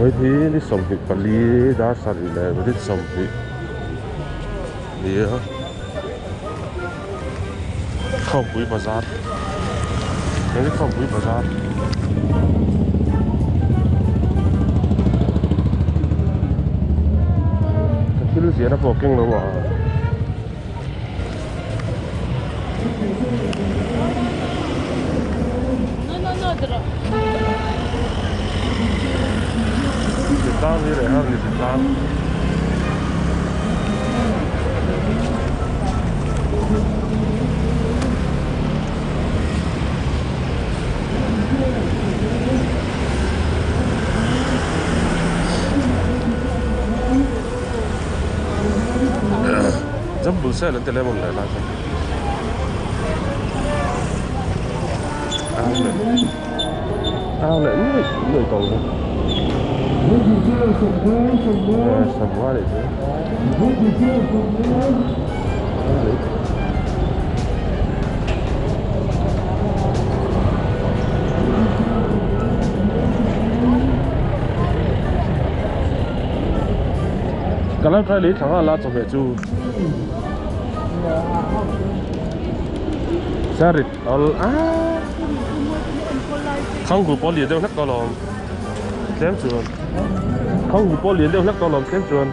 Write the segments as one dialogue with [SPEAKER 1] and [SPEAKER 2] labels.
[SPEAKER 1] Vawiin hi ni 24 dar sarih leh minute 20 nia khawmpui bazar hei hi khawmpui bazar. Ka thil ziahna pawh a keng lo a. Tlang hi reh har ni tlang. Jambul sel an ti lem ang leh lai kha. Au leh au leh nuaih nuaih tawh ang sangha leh chu. Ka lo try lei thla nghal a chawhmeh chu Sarit awl a Khanghu pawh lian deuh hlek tawh alawm tlem chuan Khanghu pawh lian deuh hlek tawh alawm tlem chuan.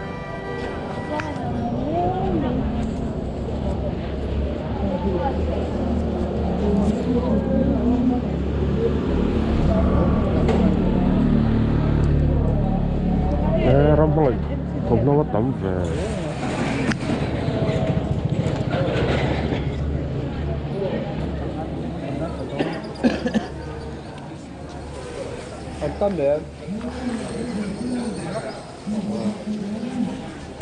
[SPEAKER 1] Ram hmangaih thawmhnaw a tam ve.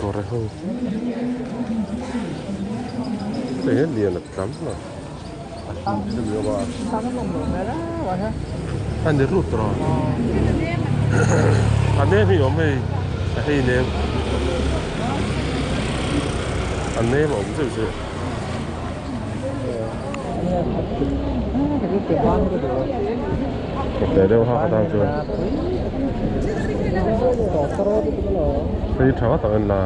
[SPEAKER 1] Kawr ho hei hian lian a tam a a hlim chu ni awm a a ni rut rawh a nem hi awm hei a hei nem a nem a awm zeuh zeuh. Teh deuh hak atan chuan hei tha tak a ni la.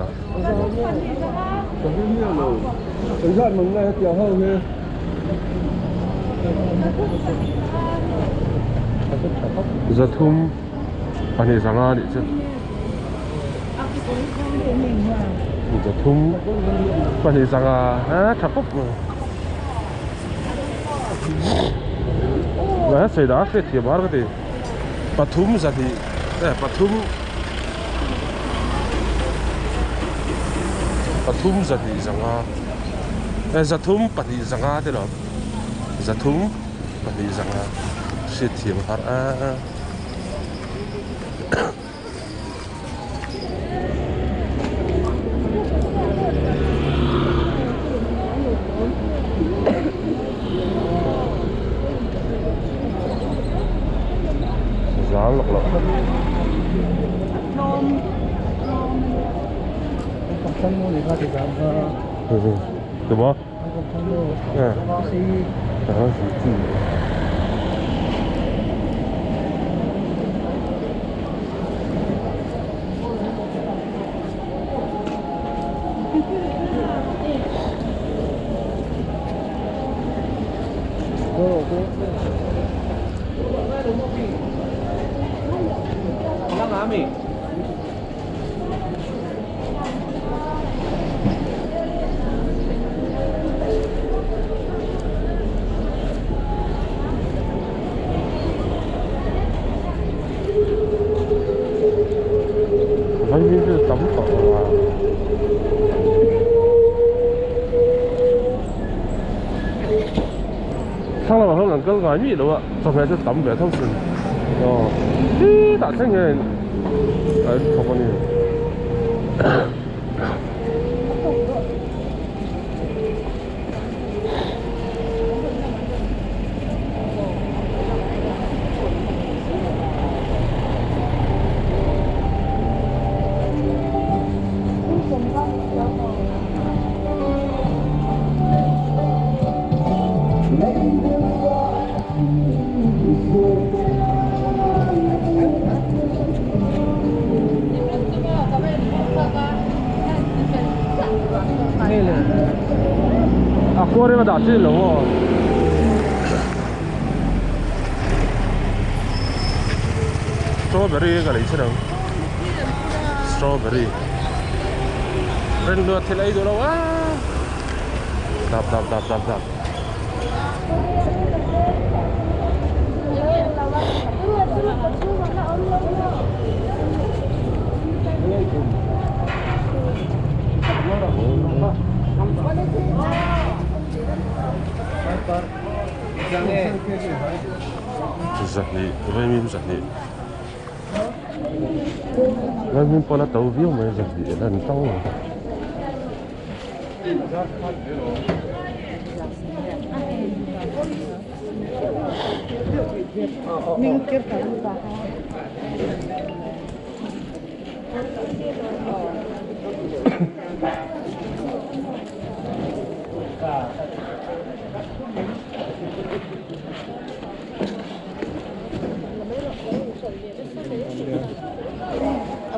[SPEAKER 1] Zathum pahnih zanga a nih chu zathum pahnih zanga a tha khawp mai. Lah sawi dah a hriat thiam har ka ti pathum zahnih eh pathum pathum zahnih zanga eh zathum pahnih zanga te lo zathum pahnih zanga hriat thiam har a. Zang lawk loh. Đúng không? Ừ. Vaimim chu tam tawh lo a. Thlang lamah hian an kal ngai miah lo a, chawhmeh chu tam ve tho sin. Aw khitah thleng hian an thawk a ni. Aquarium a dah chi lo maw? Strawberry ka lei chhin ang. Strawberry. Rinhlua thil ei duh lo a. Dap dap dap dap dap. Zahnih vaimim zahnih vaimim pawh la to viau mai zahnih a lan tang lo.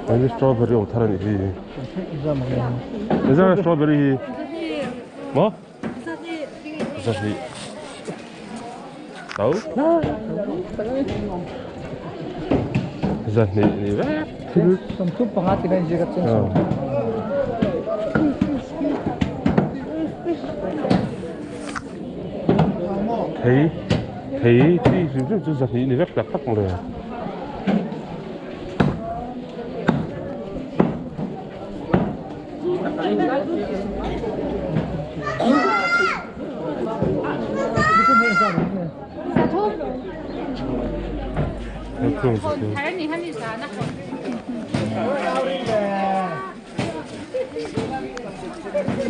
[SPEAKER 1] Hei hi strawberry awm thar a nih hi. Engzah nge strawberry hi? Maw? Zahnih. Tho. Zahnih ni vek thil. Thei thei chi hrim hrim chu zahnih ni vek tak tak mawle.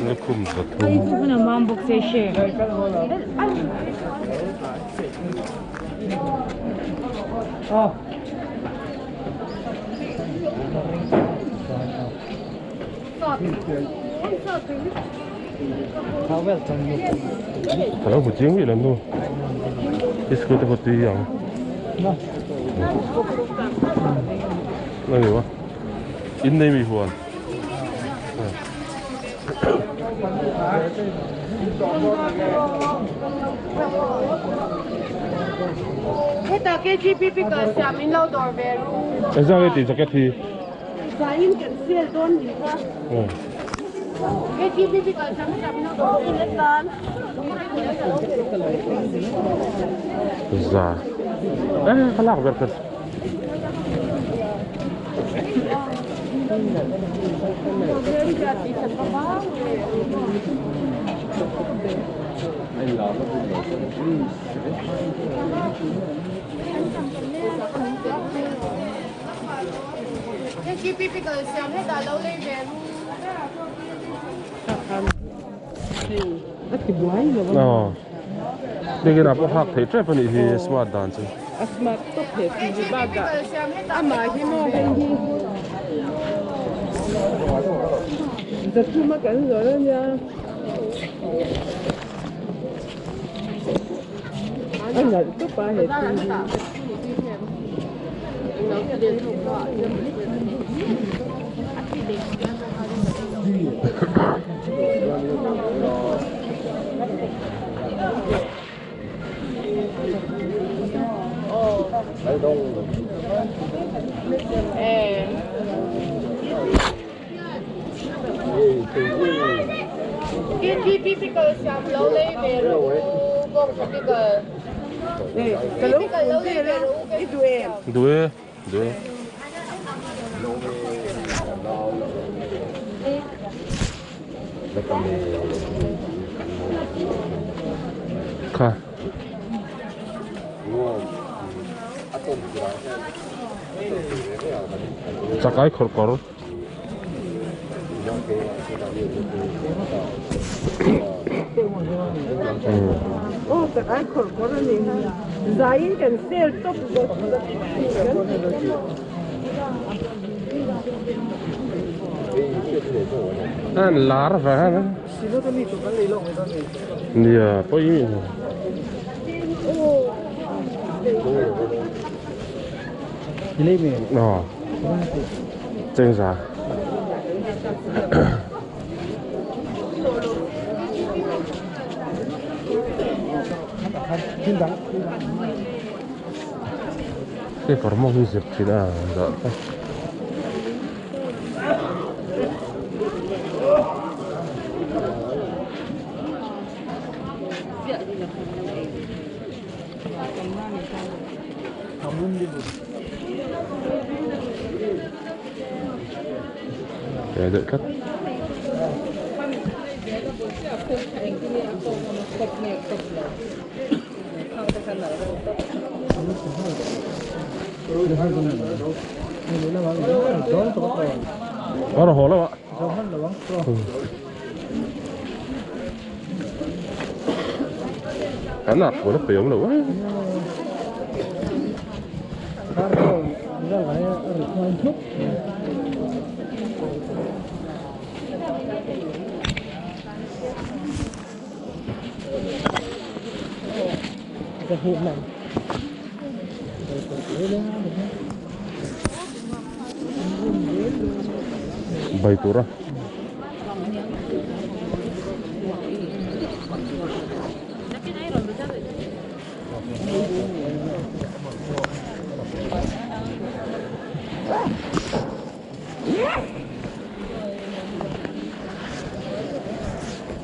[SPEAKER 1] Lukhum pathum. Ka lo hmu chiang miah lo nu. Biskut te pawh tui ang. A ni maw? In nei mi huan.
[SPEAKER 2] Heta KGP pickle siam in lo dawr ve ru.
[SPEAKER 1] Engzah nge tih jacket hi?
[SPEAKER 2] Zaiin kan sel dawn ni kha. KGP pickle siam heta min lo dawr ve ru.
[SPEAKER 1] Za. Eh, ka lak ber kha. Aw hengin ah pawh hak theih tep anih hi smart dan chu.
[SPEAKER 2] A smart tawp he tih hi bakah amah hi maw hei hi zathuma kan zawrh ania a nalh tawp a he thil hi.
[SPEAKER 1] Duh e duh e. Kha. Chakai khawrh kawr.
[SPEAKER 2] Aw chakai khawrh kawr a ni kha. Zaiin kan sel tawp zawt zawt.
[SPEAKER 1] An lar ve a. Nia pawi. Aw chengza. Paper mawng hi zep thin a dah ta. Deuh tlat. Đó là hồ lắm ạ. Hắn nạp của nó phải giống nữa. Bay tura.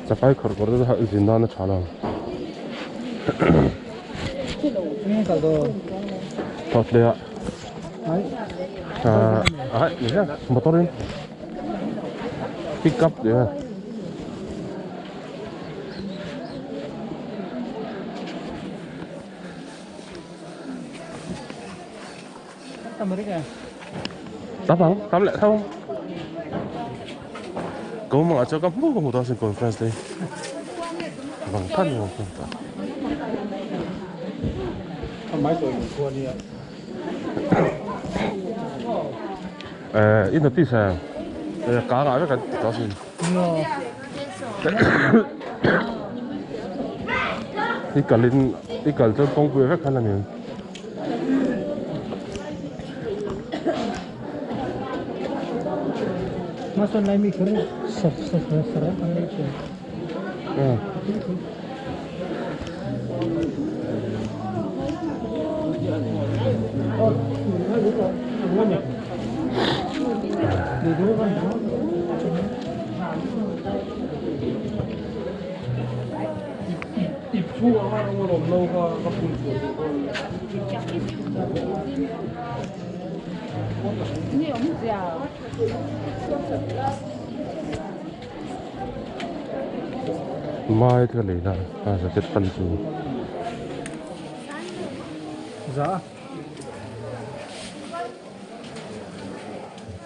[SPEAKER 1] Chakai khor khor te zindan a tha lo. Thawt leh ah ah ni hian motor in pick up tih a. Tap ang tap leh tho ko mangah chuan ka hmu ka hmu dawn sin conference te hi vang phan vang phan ta. Eh i notice eh ka ngah vek an ti tawh asin. I kalin i kal chuan kawngpui vek khan a ni. Mai te ka lei na a jacket pan chu.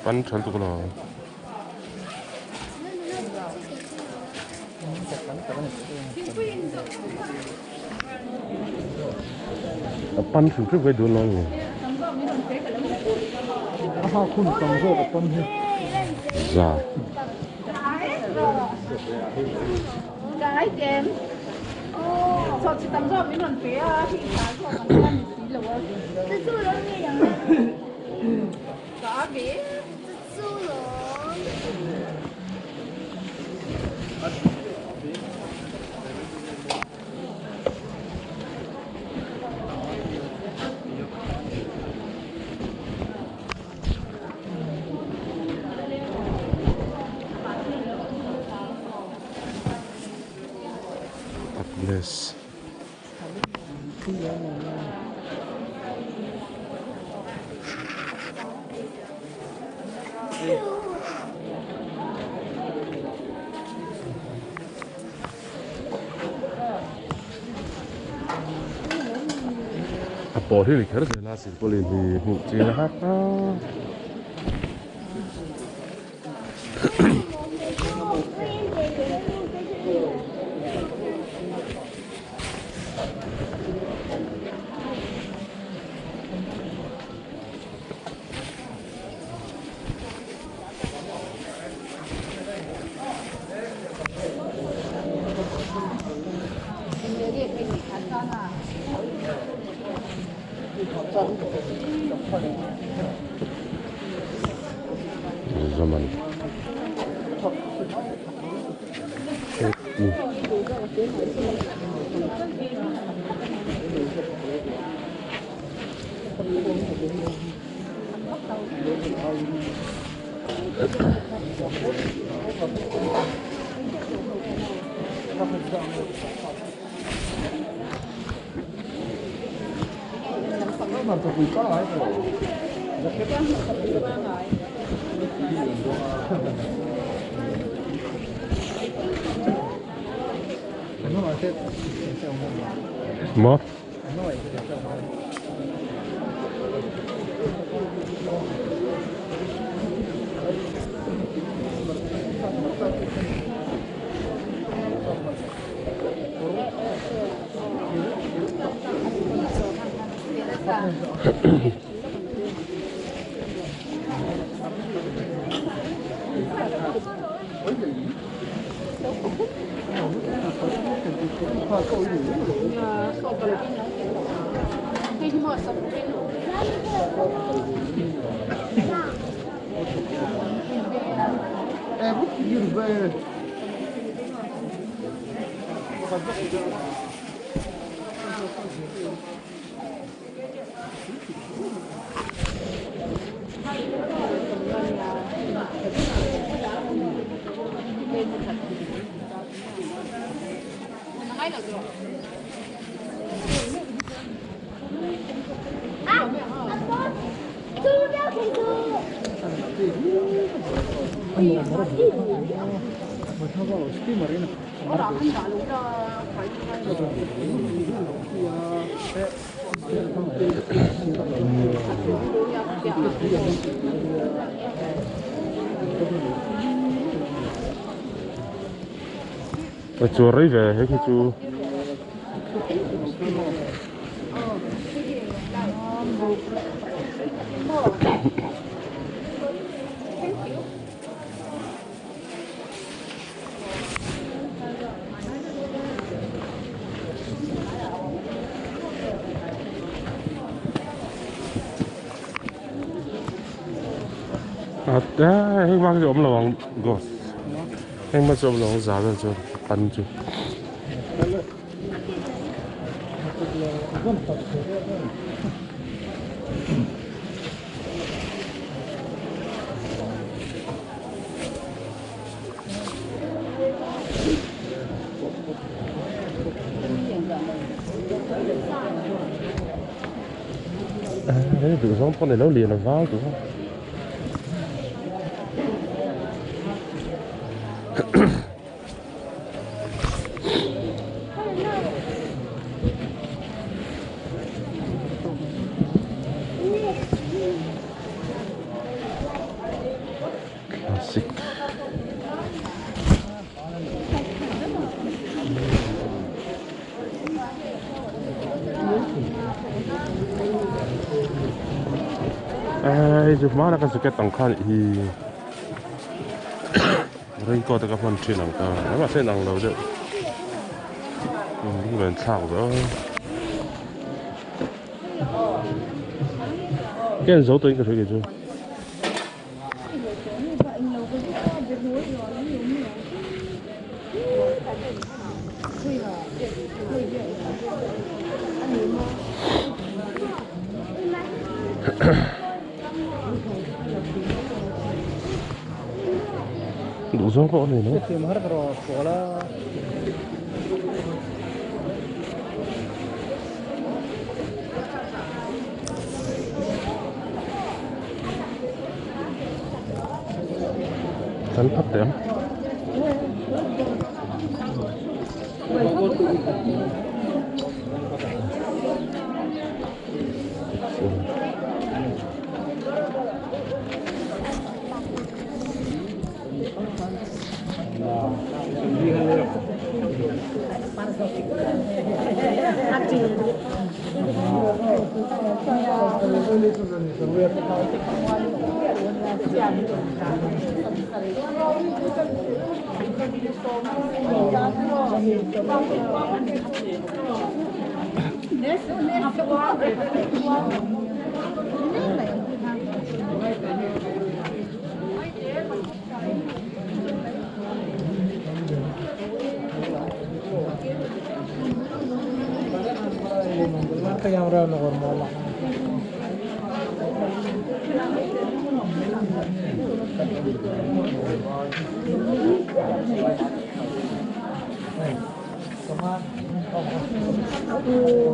[SPEAKER 1] Pan than tuk lo. A pan hrim hrim kai dun lo ni. Za. Agnes. A pawl hi ni kher zel a silpauline hi hmuh chiang a har a. Zaman. Maw? Chuan rei ve hei khi chu. Heng hma khi chu awm lo ang ghost heng hma chu awm lo ang za vel chuan pan chu. Hei duh zawng pawh ni lo lian a val duh a. Classic. Hei chu hmana ka jacket ang khan hi raincoat a ka hman thin ang ka mahse in ang lo deuh lunglen thlak ve aw ken zo tawhin ka hria kei chu. Duh zawng pawh a ni lo. Kan phat teh ang.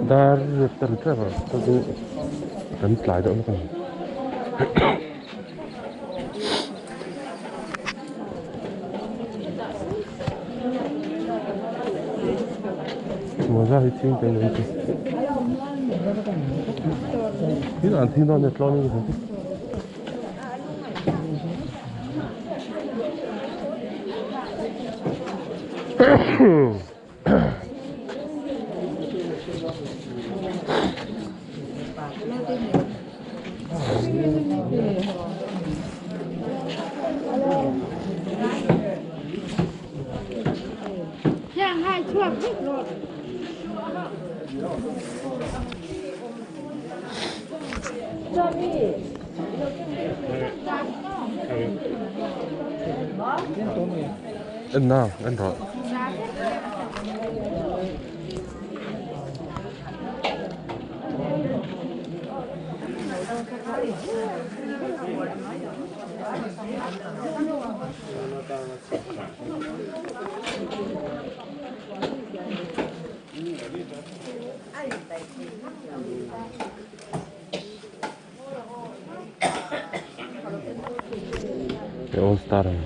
[SPEAKER 1] Dar riat ta ri tep a chuan kan tlai deuh hlek a ni. Mawza hi thing te an ti. Tin an thing dawn nia tlawm in ka hmu. En na en rawh. All star ang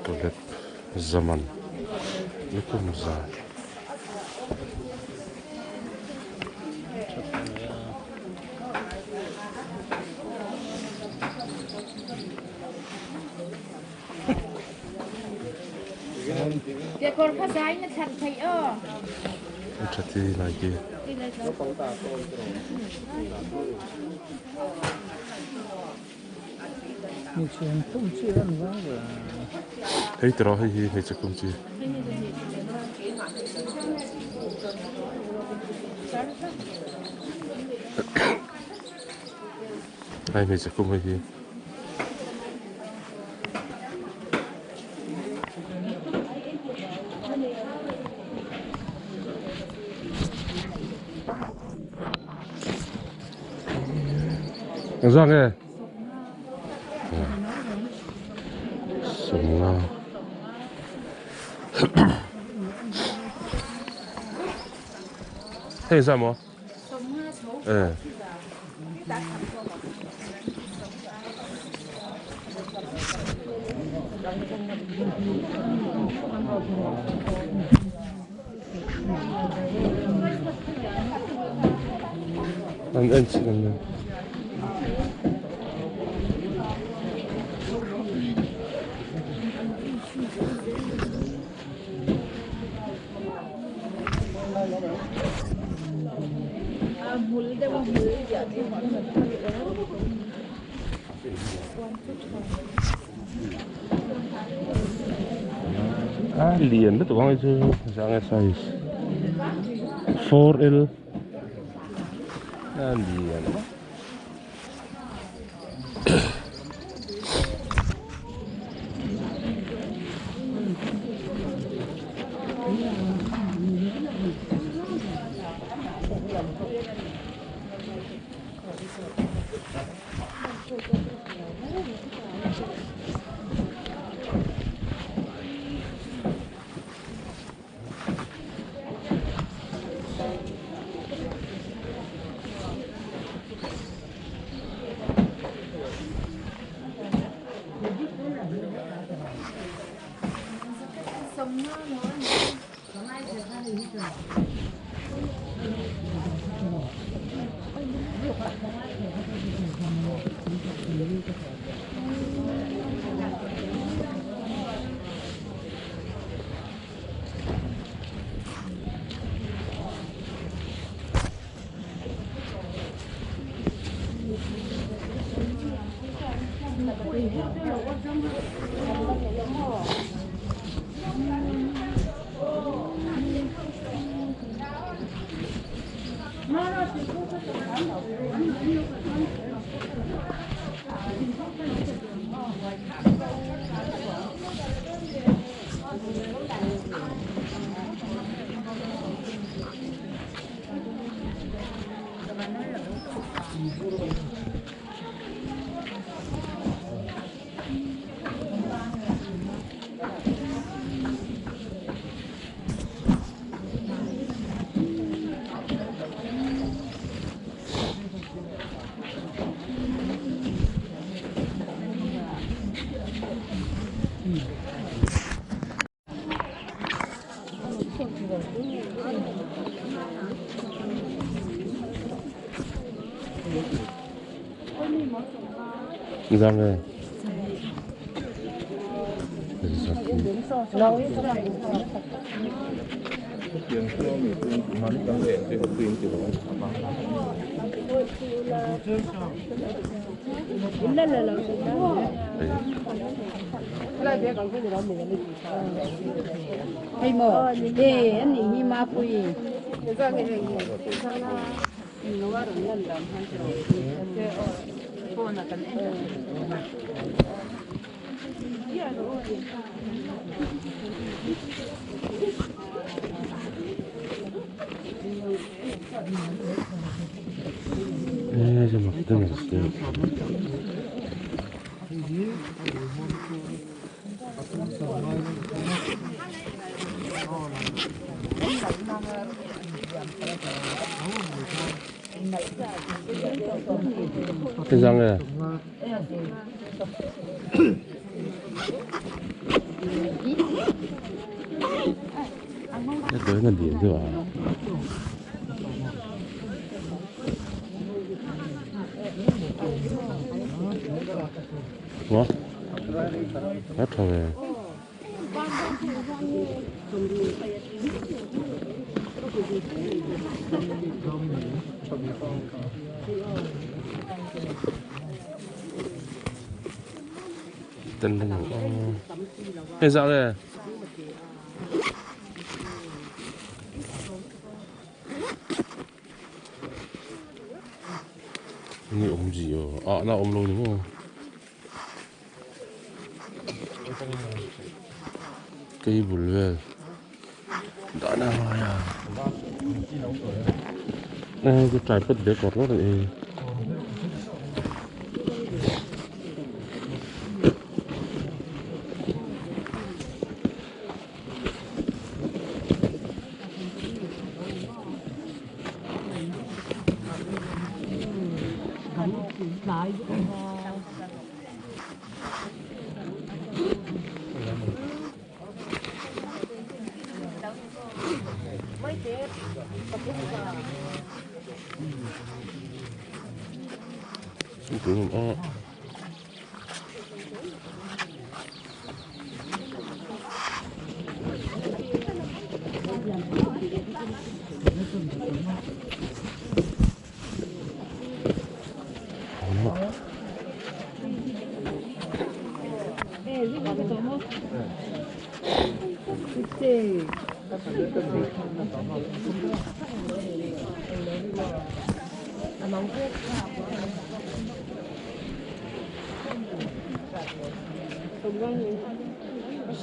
[SPEAKER 1] Toilet zaman lukhum zai. Tha ti Nike. Hei tiraw hei hi hmeichhe kum chi. Hei hmeichhe kum hei hi. Engzah nge? Sawmnga. Hei engzah maw? Eh. An en chhin an nia. A lian lutuk ang hei chu zang e size 4L a lian. Zang e. Zang e. Cái là điện thôi à. Ủa? Hết rồi. Tên là Thế sao đây? Ni om gì à? À, nó om luôn đúng không? Cây bùn về. Đã nào rồi à? Đây, cái trái bất bé cọt lót này.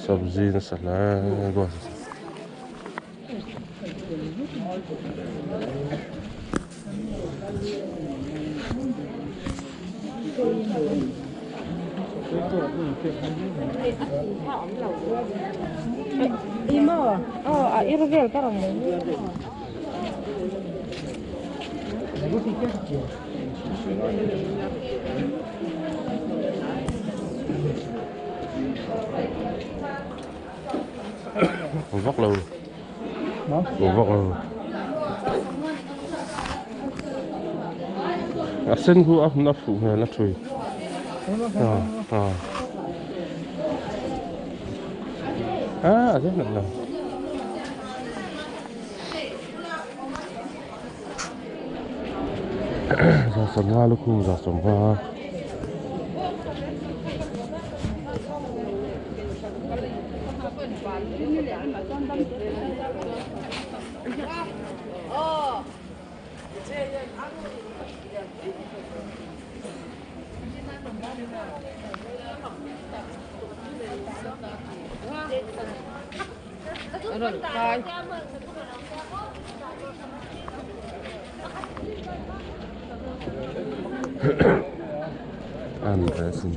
[SPEAKER 1] Sabzi nasala gua. Vóc lâu. Vóc lâu. À sen khu áp nó phụ nó chui. À. À, thế này là. Ra sầm hoa lúc không ra sầm hoa. Andressen.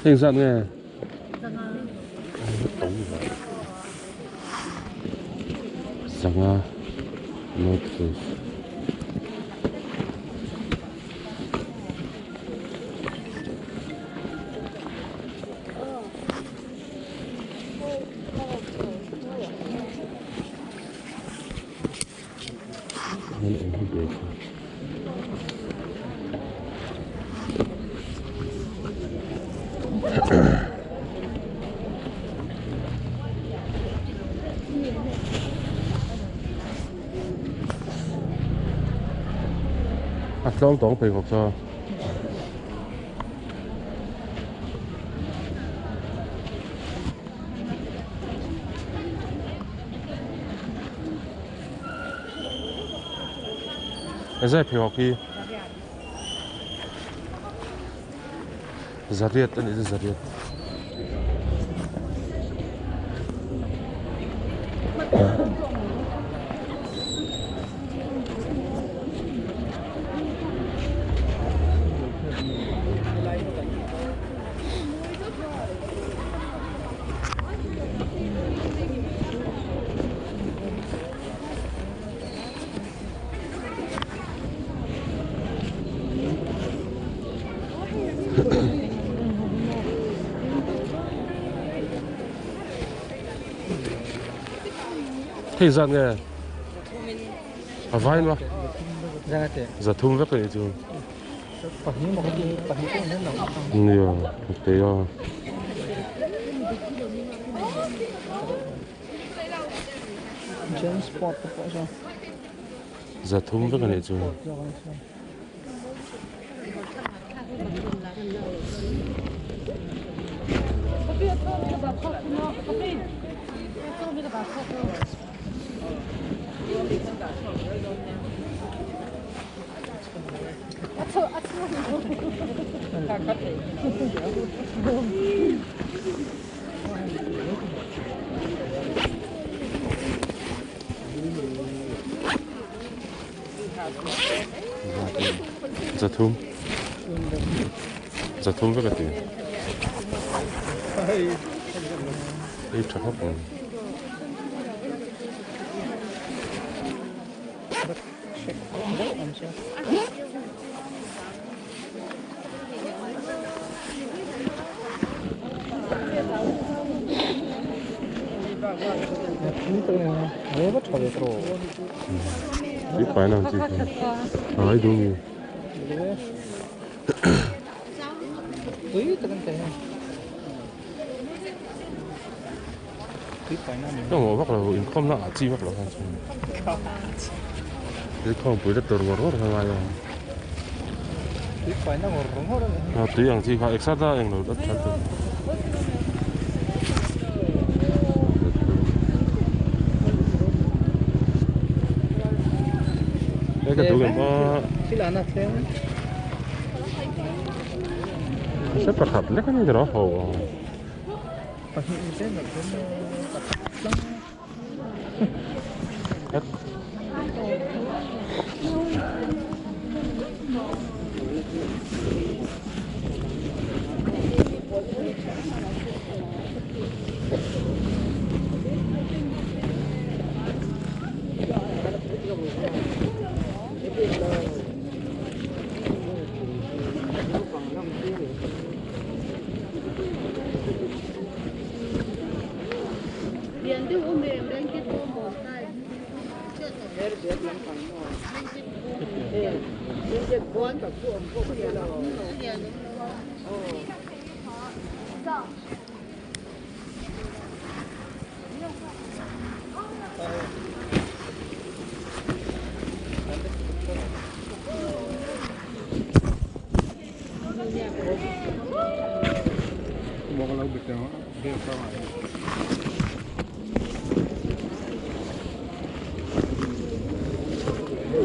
[SPEAKER 1] Heng zat nge? Sangha North Face. A tlawng tawng pheikhawk chaw. Zai pheikhawk hi zariat a nih chu zariat. Hei zat nge? A vain va. Zathum vek a nih chu. Nia, te a.
[SPEAKER 3] James Sport te pawh saw.
[SPEAKER 1] Zathum vek a nih chu. Zathum Zathum vek a ti. Ei tha khawp ang. Tui pai na ang chi kha. Ai duh mi. Ka maw vak lo inkhawm na ah chi vak lo khan chuan inkhawm pui la tur ngawr ngawr kha ngai a a tui ang chi kha exert a englo dat that a he ka duh em a se pakhat lek a ni rawh ho a. A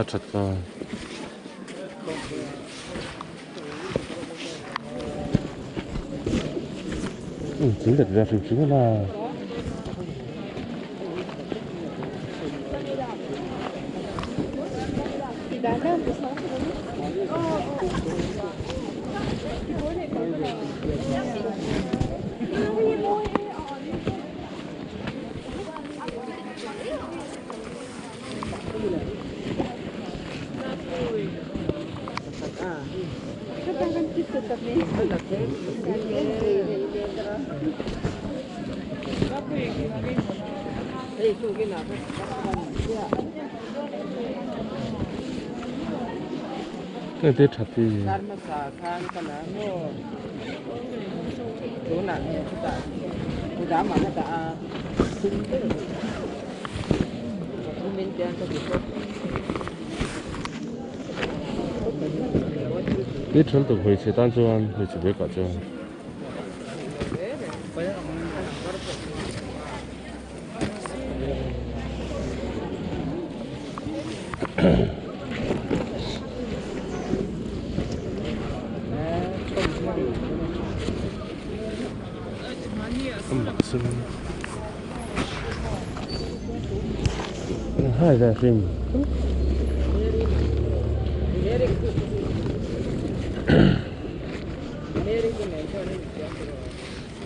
[SPEAKER 1] that ka. Ừ, chính đặt ra phim chính là Cái tết thật thì Tết thân tục hồi chế tan chuan hồi chế cả chuan Hai là phim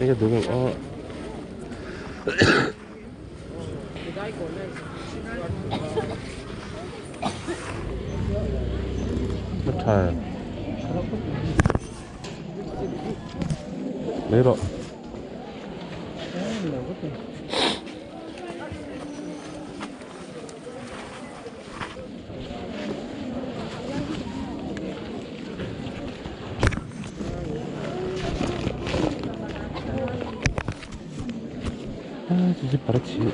[SPEAKER 1] 이게 누구 어 잘 내려 아, 진짜 바르지.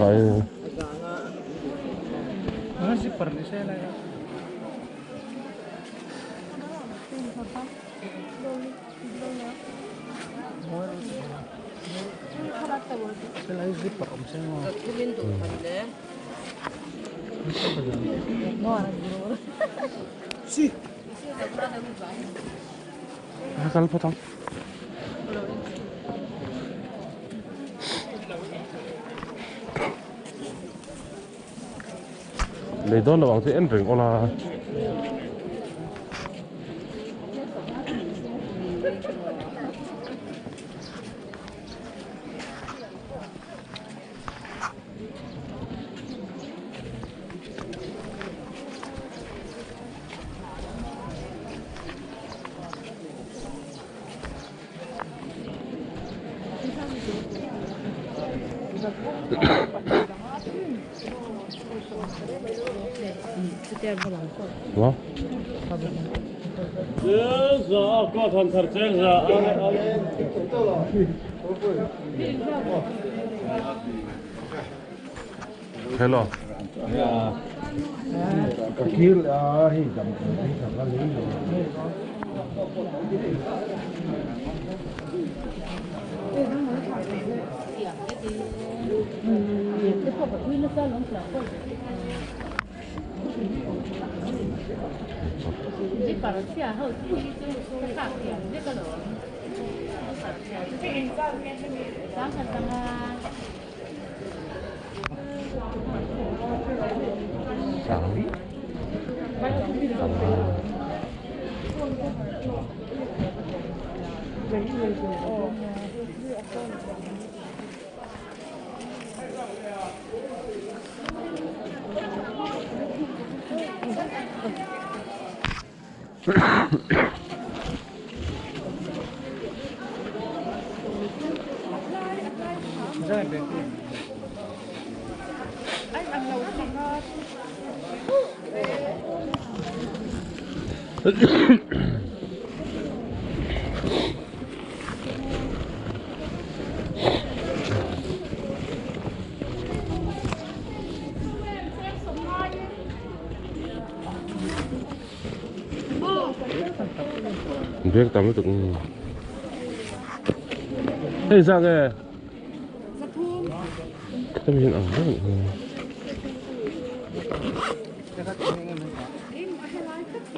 [SPEAKER 1] 잘. 아, 포장. Lấy đó là bằng thế em rừng ola. 뭐? Hello. Bag tam lutuk hei zak e hemi hian ang reng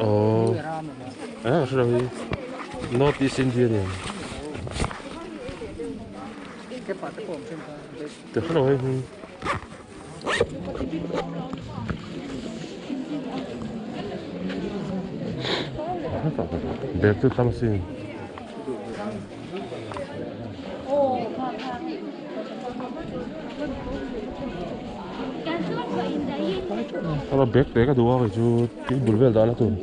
[SPEAKER 1] aw eh ka hrelo hi North East India nia ka hrelo hei hi. Bag chu tam sin. Alo bag te ka duh a kei chu tui bul vel dan a tur.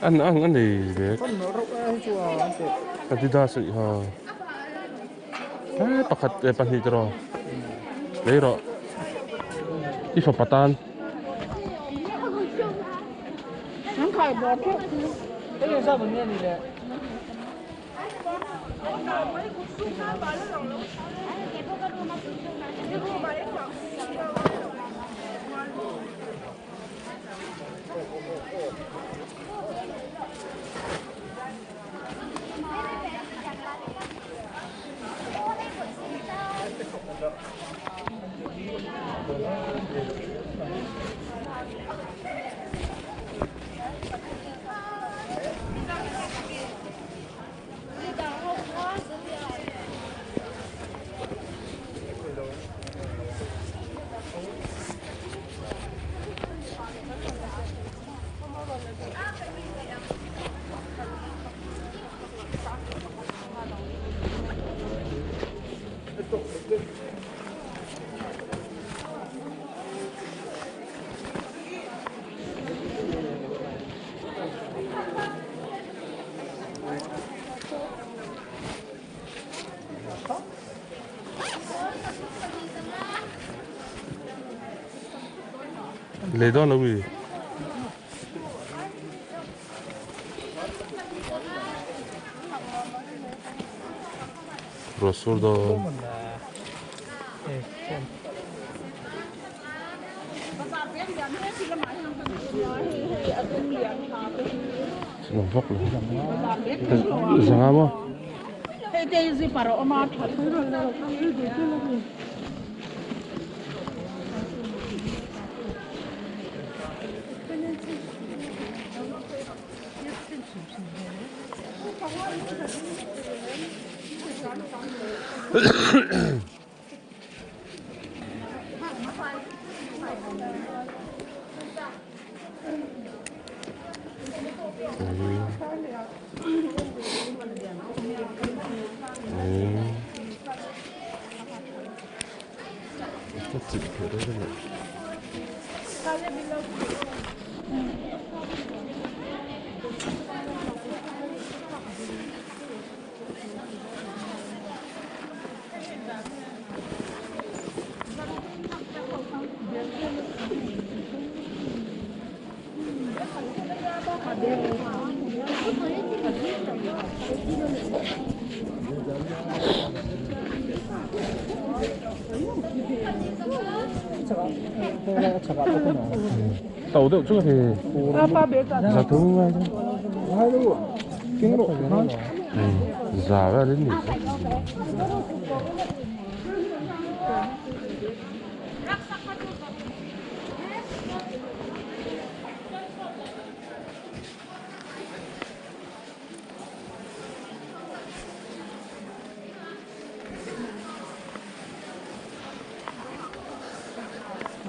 [SPEAKER 1] An ang a nei vek Adidas a nih ha he pakhat eh pahnih te rawh lei rawh i fapa tan. Lei dawn lo mi. Ruah sur dawn. Nuam vak lo. Zanga maw? Tàu deuh chu a ni za thum ngai chu za vel in ni.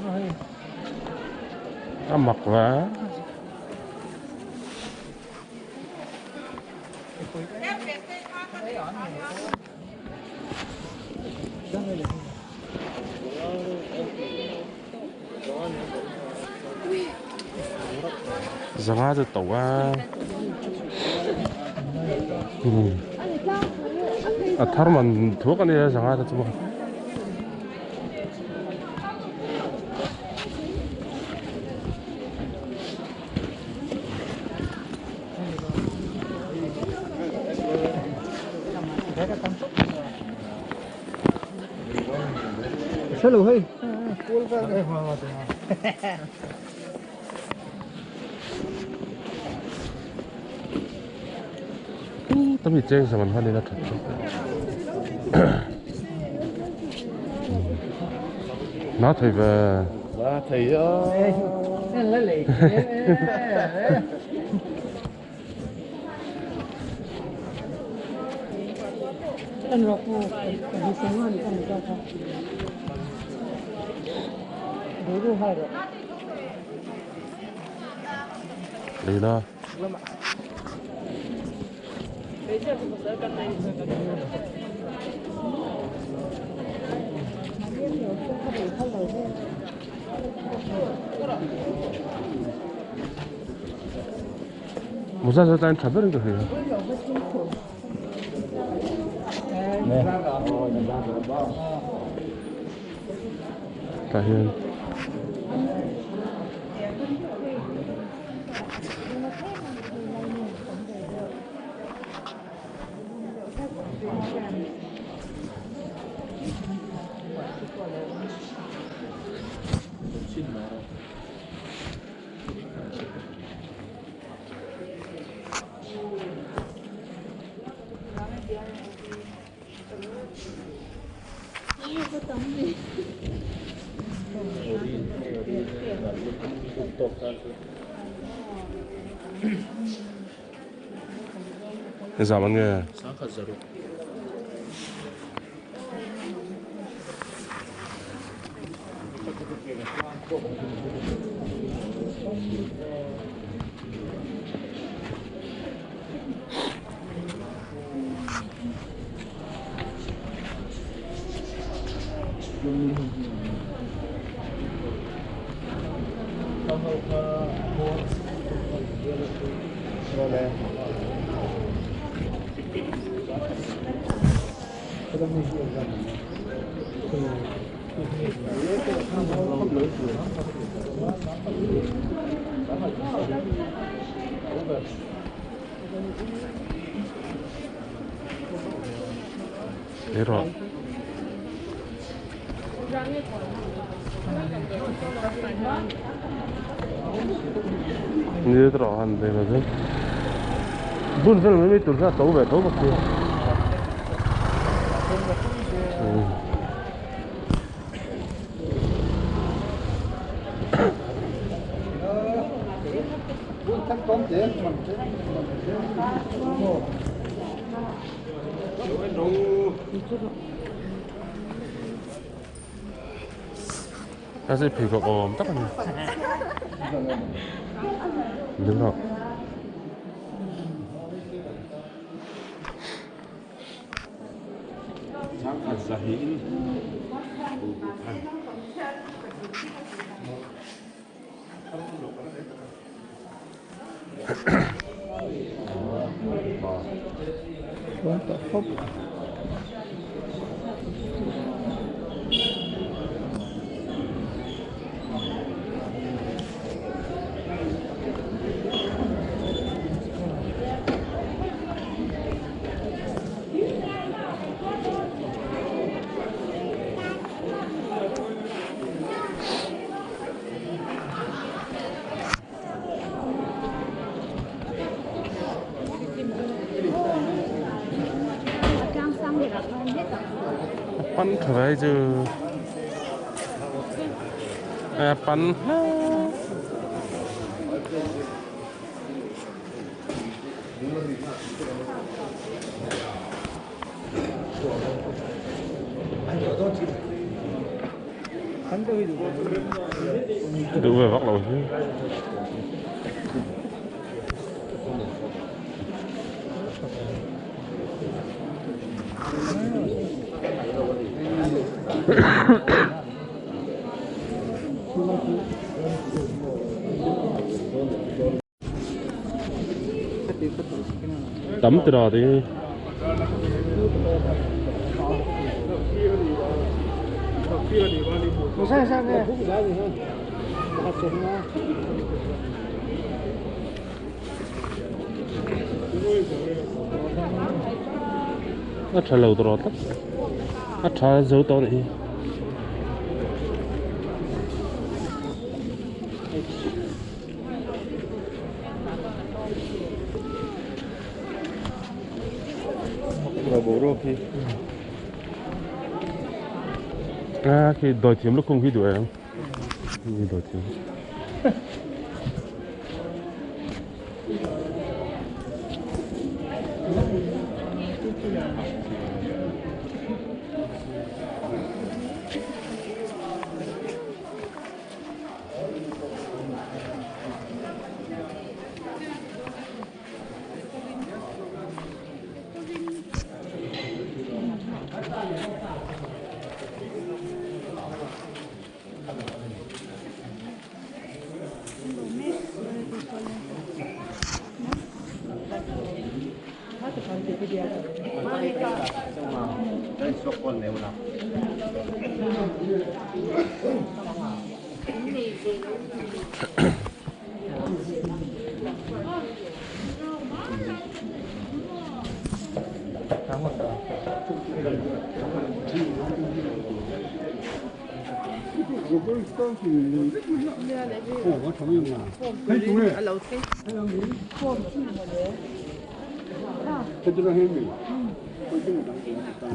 [SPEAKER 1] A mak va. Zanga chu to a. A thar man thuak a nia zanga te chu maw. Tami cheng zaman han ina that chu. Na thei ve.
[SPEAKER 3] Na thei a.
[SPEAKER 1] Leila. Musa chu tlai tha berin ka hria. Tah hian Engzah man nge? Ei rawh. Ni rawh han lei lo chu. Bun vel mai mai tur kha a to ve tho bawk sia. Ta sẽ pheikhawk awm tak a ni. Đúng rồi. Pan tha vai chu a pan Duh ve vak lo hi. Tam tira te a tha lo tawh tlat a tha zo tawh a nih hi. A khi dawithiam lukhum khi duh em dawithiam.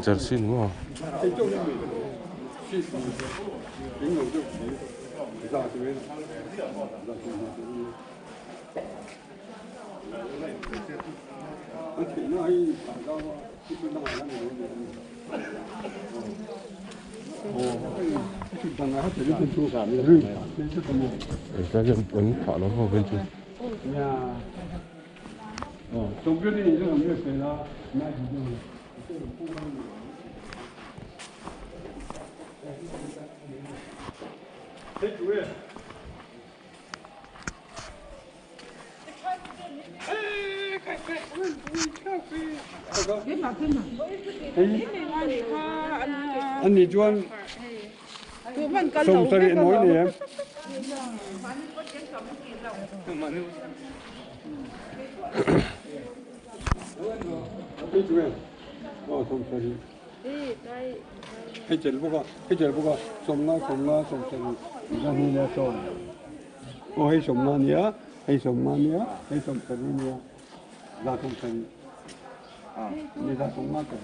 [SPEAKER 1] Jersey ni maw?
[SPEAKER 3] An nih chuan sawmsarih nawi nei em? Hei tel bawk a, hei tel bawk a, sawmnga sawmnga sawmsarih zahnih leh sawm. Aw hei sawmnga a nia, hei sawmnga a nia, hei sawmsarih a nia, za sawmsarih ni za sawmnga ka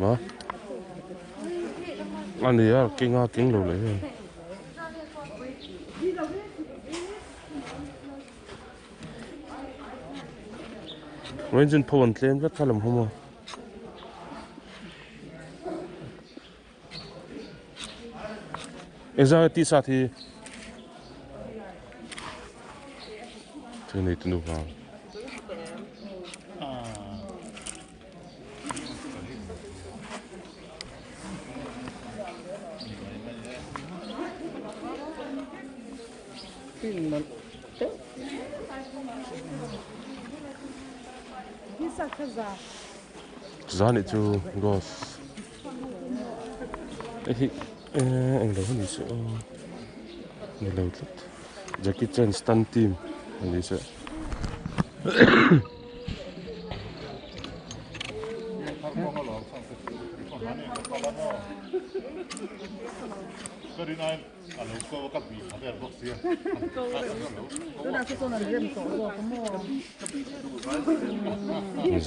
[SPEAKER 3] rawh.
[SPEAKER 1] A ni a keng a keng lo leh hei. Engine pho an tlem vek kha lam hawm a. Engzah nge t-shirt hi thil nei tunu vang. Za nih chu ghost hei hi englo a ni se aw ni lo tlat Jackie Chan stunt team a ni se.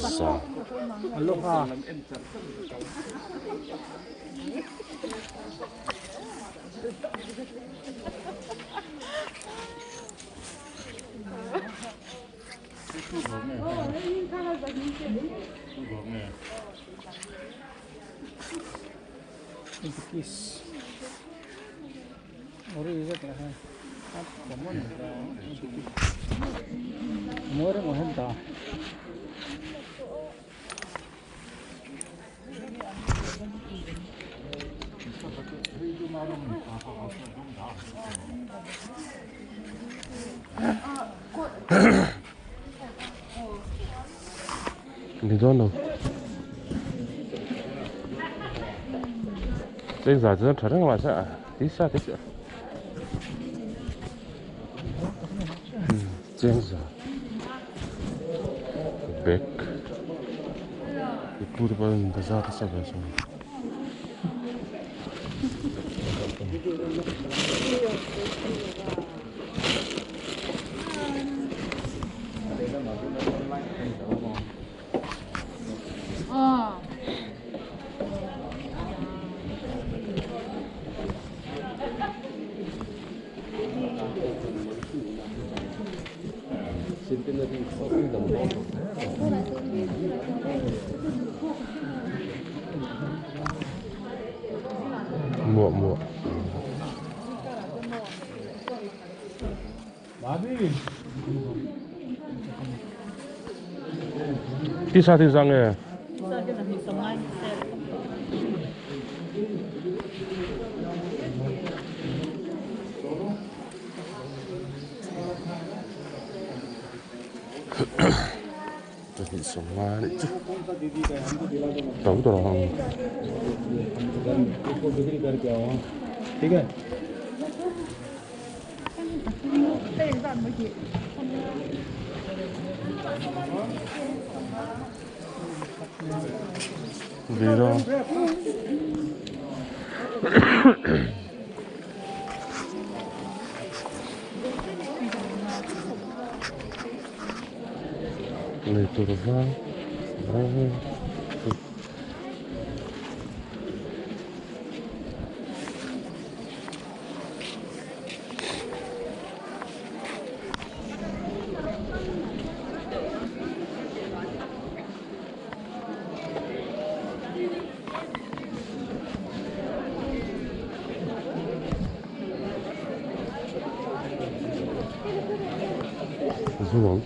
[SPEAKER 1] Za. Ni dawn lo. Cheng za chuan tha reng mahse a tisa te chu cheng za bag i pu te pawh in bazar nasa ve chuan. Muah muah. Tisa ti zang e. Pahnih sawmnga a nih chu to tawh ang. Vira. Lei tur vang vang. Zuang.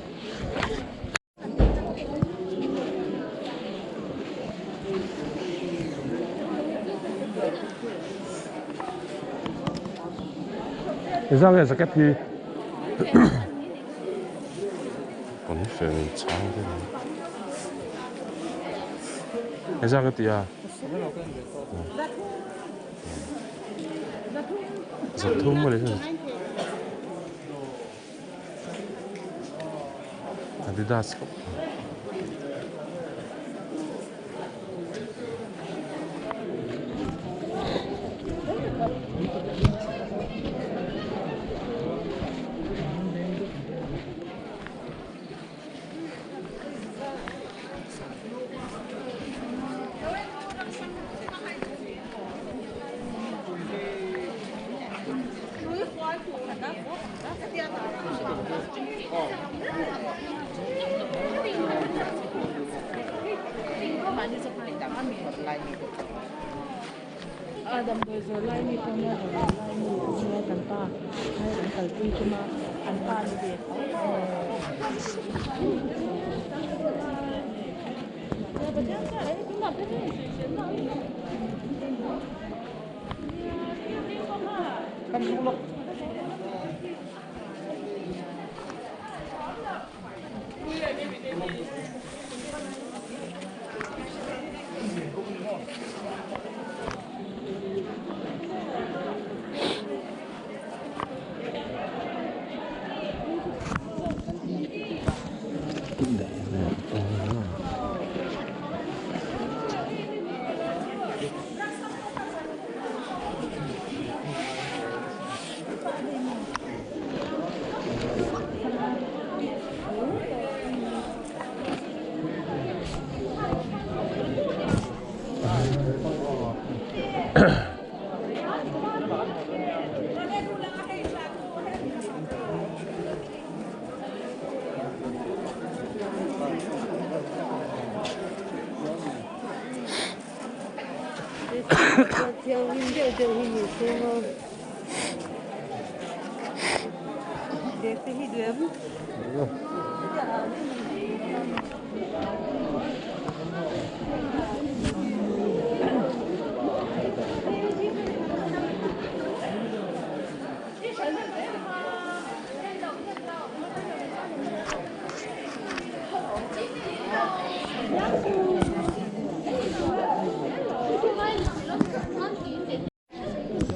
[SPEAKER 1] Zang nge jacket hi pawnfen chhang te ni hezang ka ti a zathum a ni Adidas khawp mai.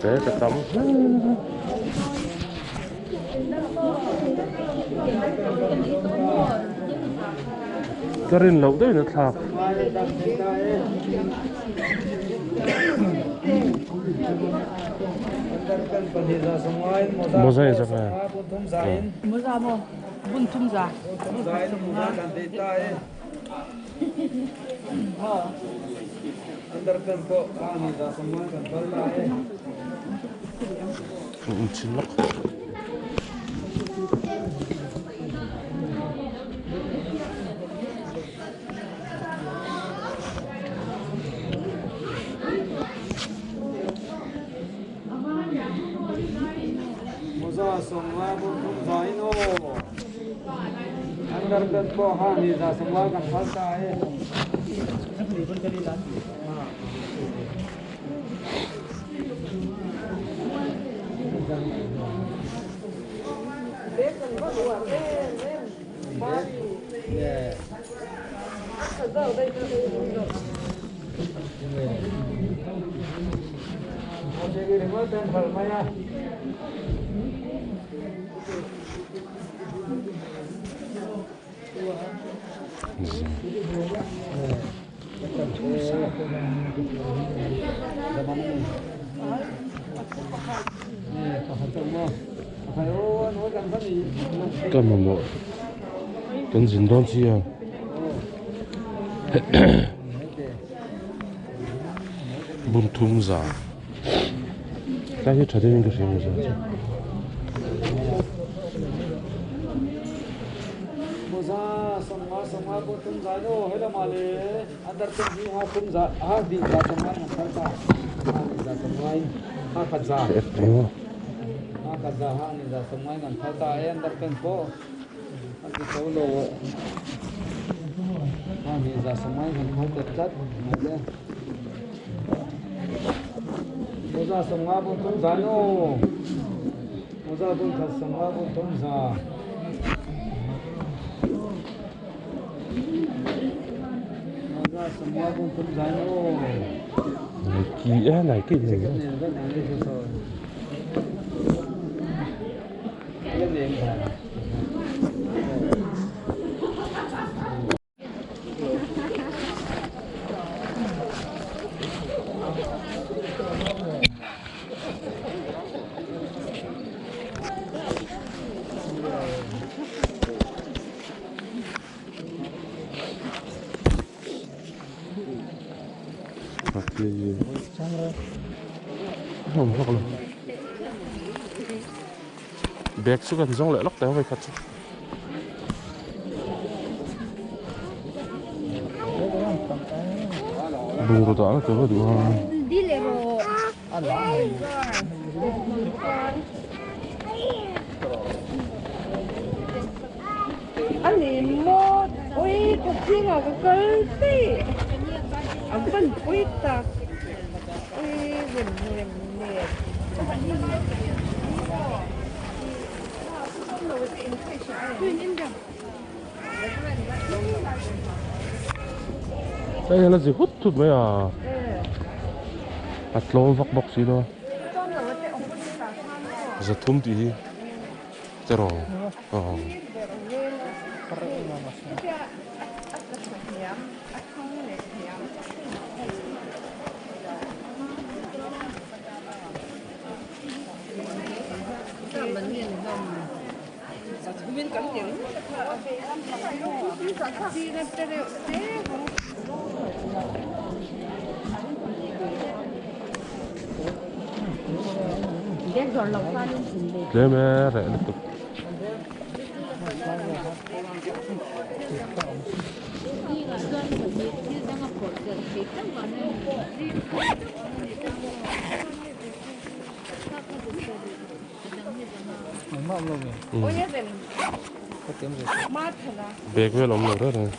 [SPEAKER 1] Bag a tam hle ka rin loh deuhin a thlak. Mawza in zak e.
[SPEAKER 2] Mawza maw bun thum za.
[SPEAKER 1] Um chin lawk. Ka mamawh kan zin dawn si a bun thum za tlai hi tha deuhin ka hria maw za chu. Nike a Nike ni ang. Bag chu kan zawng leh lawk teh ang vei khat chu. Bungraw dah na tur a duh a.
[SPEAKER 2] Ani maw ui ka chingah ka kal daih a van pui tak ui rem rem nen.
[SPEAKER 1] Hei hian a zi hut hut mai a a tlawm vak bawk si lo a zathum tih hi che rawh aw. Tlem e reh lutuk. Bag vel awm lo reng reng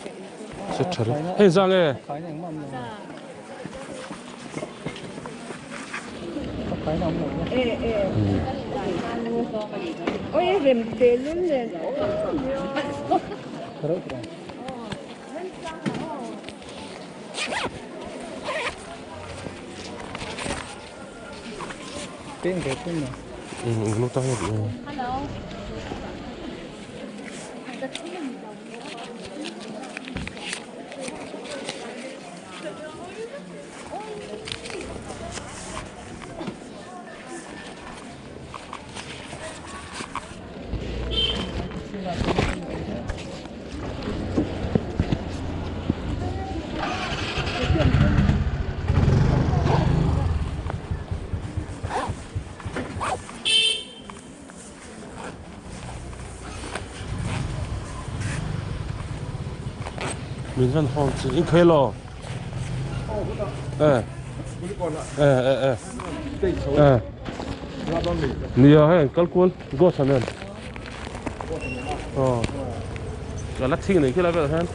[SPEAKER 1] se tha reng hei zang e. Min van hawng chi in khawi lo eh eh eh eh eh nia hei kal kual ghost an en aw ka la thing nei khi lai velah hian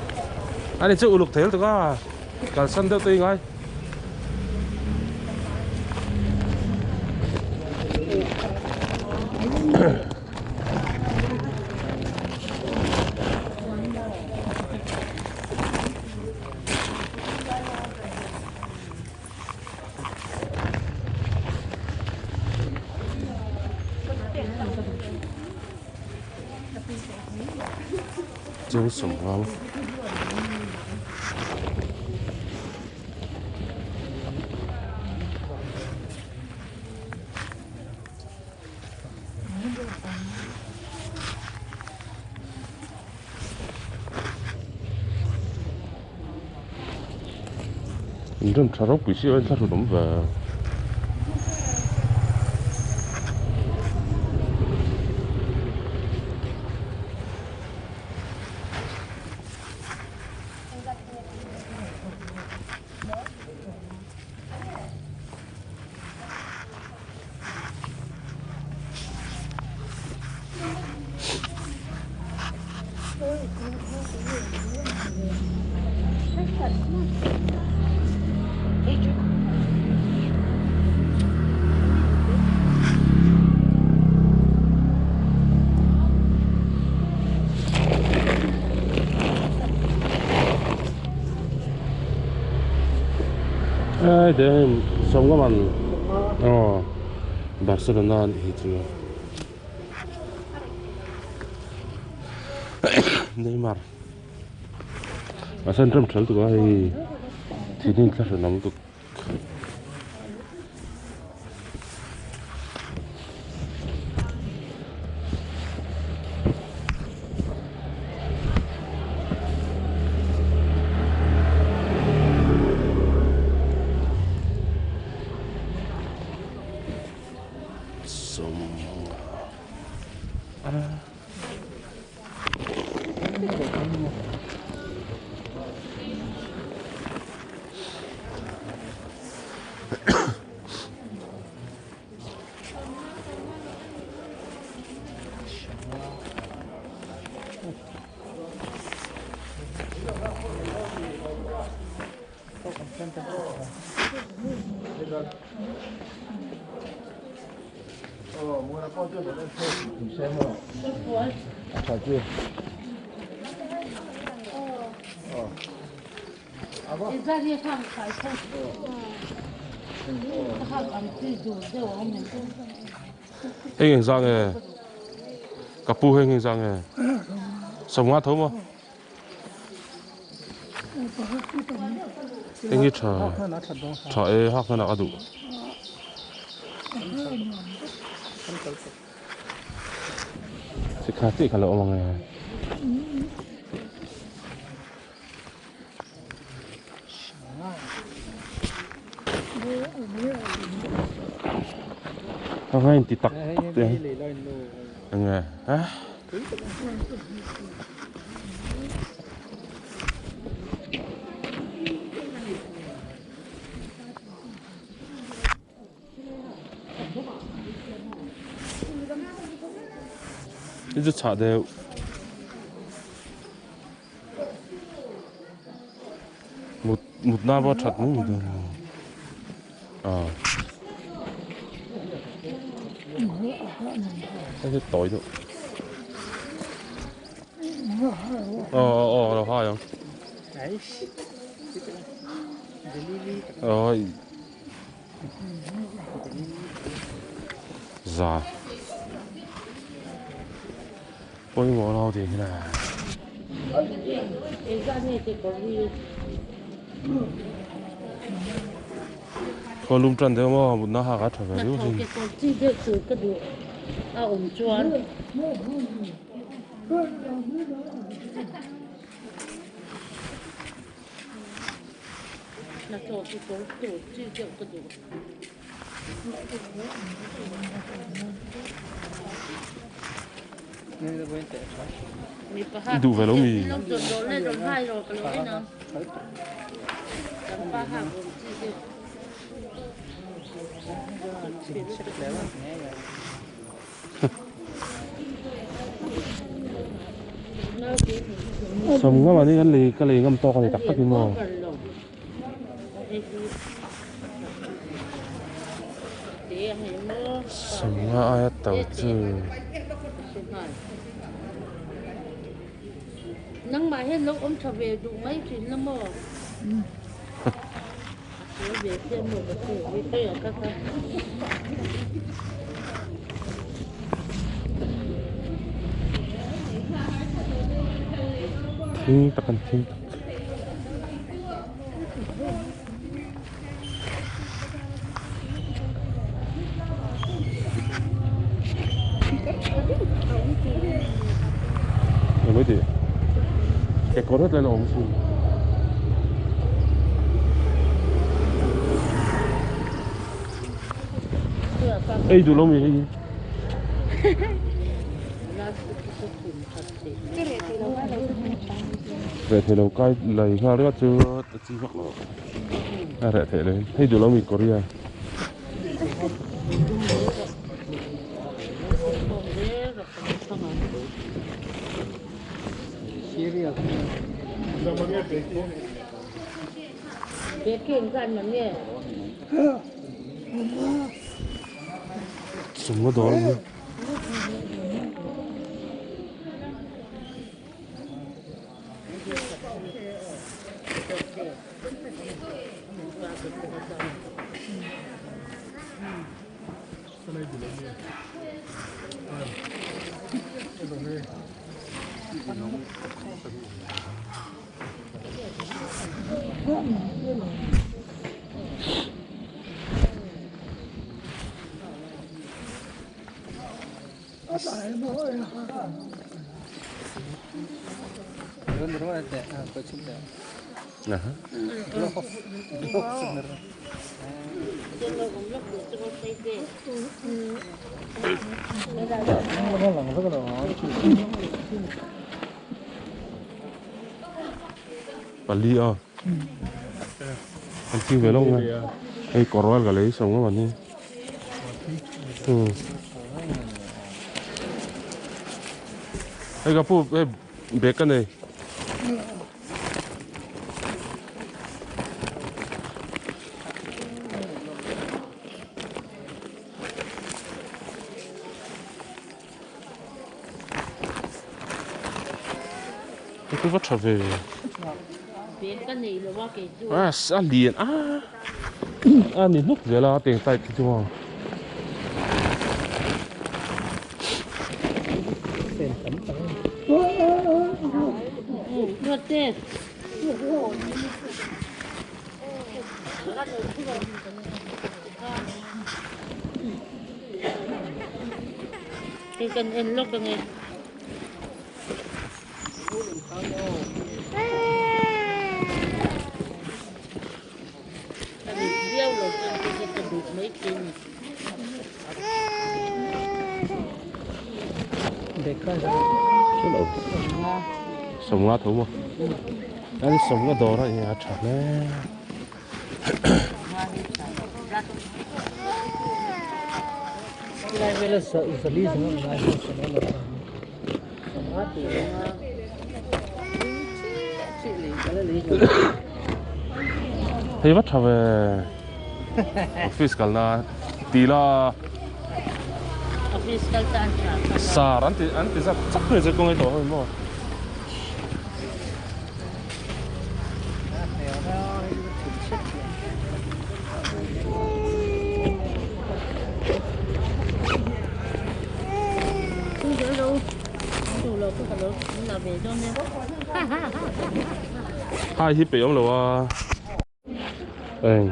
[SPEAKER 1] ani chu uluk thei lutuk a kalsan deuh te i ngai. Cheng sawmhang. Inrem tha ropui si a inthlahrun awm ve. Ai den sawmnga man aw Barcelona anih hi chu Neymar a sen rem tha lutuk a hei thinin thla hran ang lutuk. Heng eng zah nge? Ka pu heng eng zah nge? Sawmnga tho maw? Heng hi tha tha e hak hmanah ka duh. Sikha tih kha lo awm ang e. A nga inti tak tak te enge a. Hi chu chhah deuh. Mut mutna pawh a that mai mai dawn a aw hei hi tawi deuh aw aw aw lo hai ang aw za pawimawh lo tih hi le. Khaw lum tan deuh maw mutna hak a tha ve riau sin. I duh ve lo mi? Sawm ngam ani kan lei ka lei ngam tawk ani tak tak in maw. Sawmnga aia to chu.
[SPEAKER 4] Nangmah hian lo awm tha ve duh mai thin la maw?
[SPEAKER 1] Thing tak an thing tak. Eng mai tih? Kekawr hetlain a awm sin. Ei duh lo mi hei hi. Reh thei lo kai lei nghal ringawt chu a chi vak lo. A reh theih lo in. Hei duh lo mi Korea. Sumna dawr a ni. Pali a an thing ve lo nge hei kawr vel ka lei sawm ngam an ni hei ka pu hei bag ka nei. Hei chu va tha ve. A a lian a a ni hnuk zel a teng type hi chu maw.
[SPEAKER 4] Hei kan en lawk ange. Ka rit viau lo chuan hei hi ka duh mai thei a ni.
[SPEAKER 1] Hrelo. Sawmnga tho maw? An sawmnga dawr a eng a tha hle. Hei va tha ve. Office kalna ti la.
[SPEAKER 4] Office kal tan tha.
[SPEAKER 1] Sar an ti an ti zak chak mai che kawng ei tawh ho maw. Hai hi peih awm lo a eng.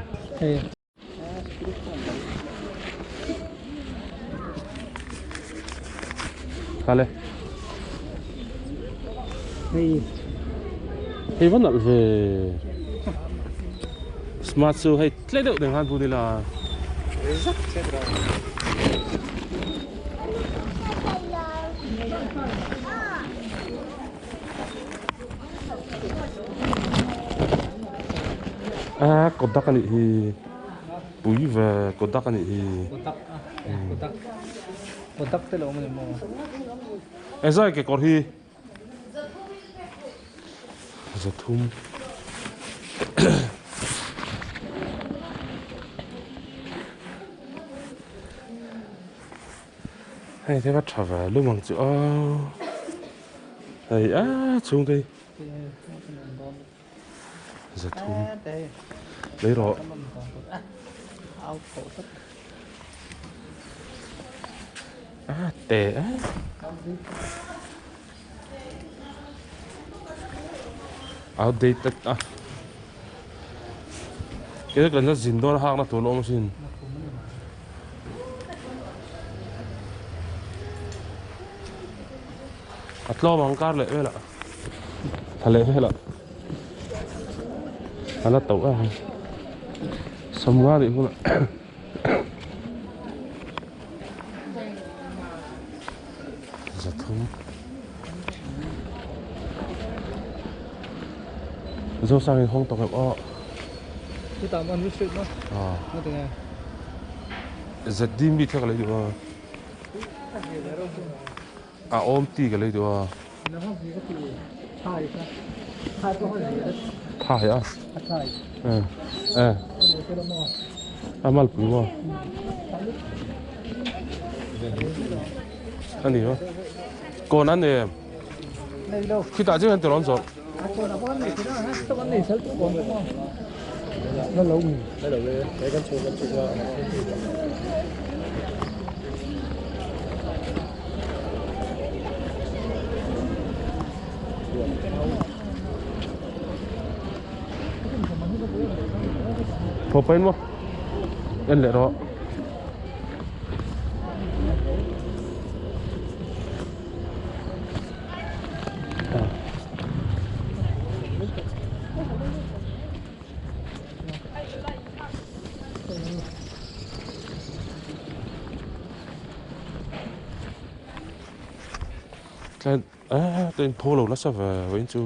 [SPEAKER 1] Kale.
[SPEAKER 5] Hei.
[SPEAKER 1] Hei va nalh ve. Smart chu hei tle deuh deng khan bun ila. A Kodak anih hi. Pui ve Kodak anih hi.
[SPEAKER 5] Kodak a Kodak Kodak te lo awm ani maw?
[SPEAKER 1] Engzai kekawr hi zathum hei te va tha ve lum ang chu aw hei a chhung te hi zathum lei rawh. A te a. Outdated a. Kei kan la zin dawn a hakna tur la awm asin. A tlawm ang kar leh velah. Tha leh velah. A la tauh a. Sawmnga nih hunah. Zathum Zosang in hawng tawk em aw
[SPEAKER 5] Chutah maw an lut hrilh maw
[SPEAKER 1] Aw ZD mi kha ka lei duh a A awm ti ka lei duh a Thai a Eh A malpui maw A ni maw Kawn an em Khitah chiah hian tirawn zawrh Thaw pahin maw en leh rawh. Tlai eh tlai in pho lo nasa ve vawiin chu.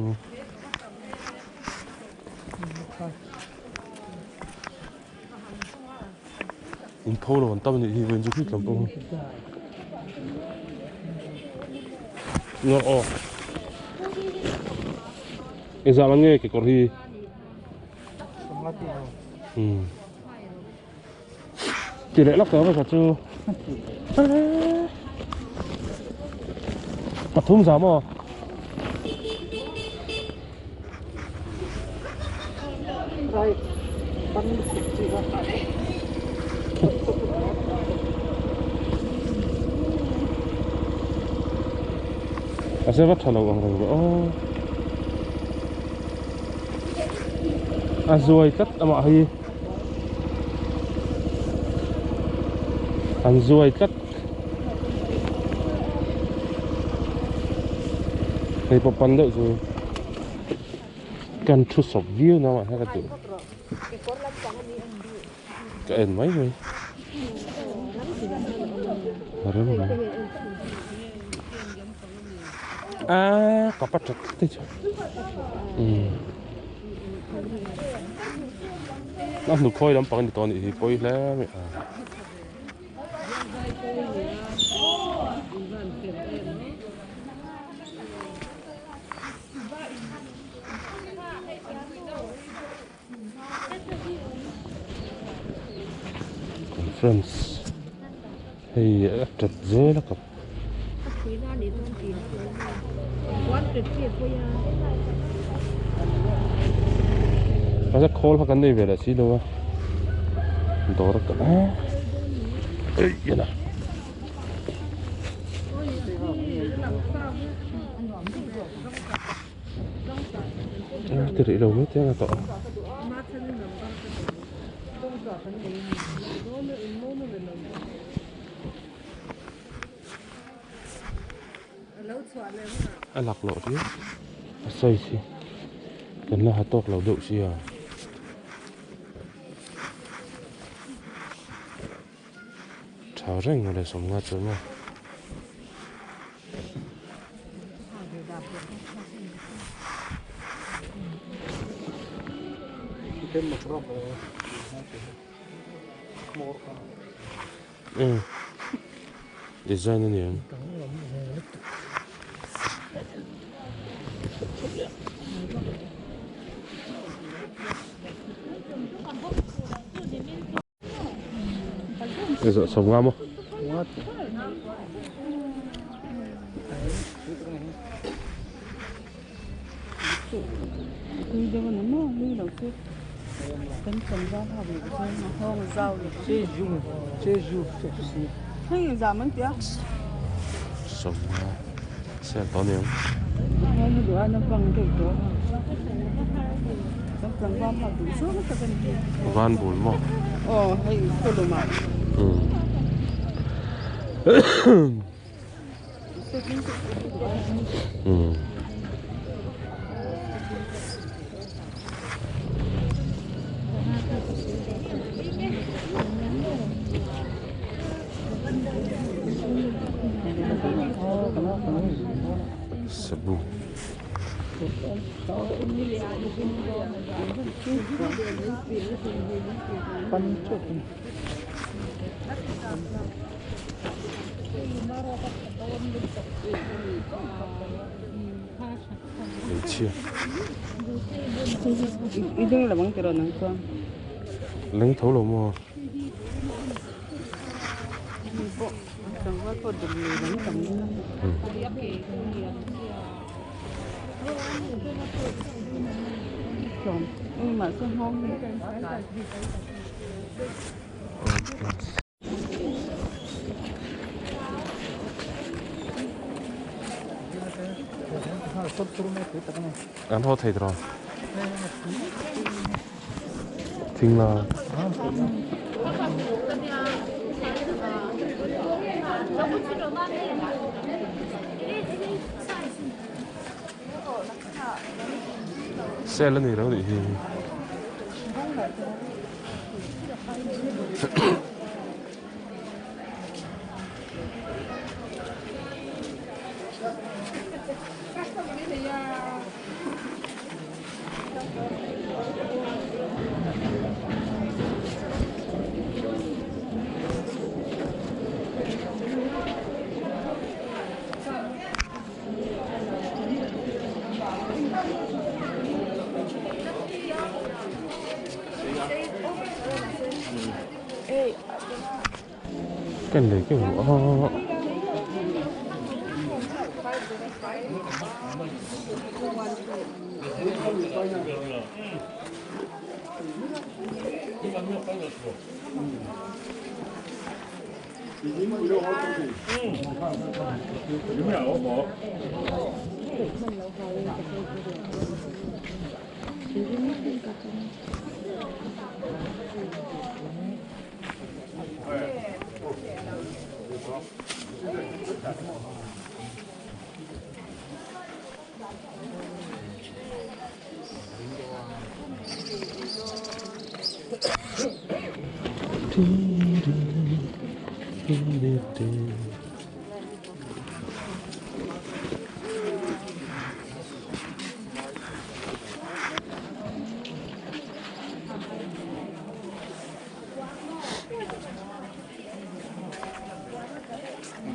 [SPEAKER 1] In pho lo an tam anih hi vawiin chu khit lam pawh. Ngawr aw. Engzah man nge kekawr hi? Hmm. Ti leh lawk tawh hmasa chu. Pathum za maw? A se va tha lo ang reng ve aw. A zuai tlat amah hi. An zuai tlat. Hei pawh pan deuh chu kan thu sawp viau na mah hian ka duh. Ka en mai mai. A rem mai. A kap a that tlat chu umm a hnukhawi lampang a ni tawh a nih hi pawi hle mai a. Conference hei a tat zel a kap. Mahse khawl kha kan nei ve leh si lo a dawr a kal a eih ila. Ti rih lo mai te ang a tawh a. A lak loh hi a size hi kan la ha tawk lo deuh sia. Tha reng mawle sawmnga chuan maw. Umm design a ni ang. Zawh chho nga maw? Sawmnga sel tawh a ni ang. Van bul maw? Umm. Sabu. Hmeichhia. Leng tho lo maw? An haw thei tawh thing la. Sale a ni lo nih hi. Ken lei keuh a.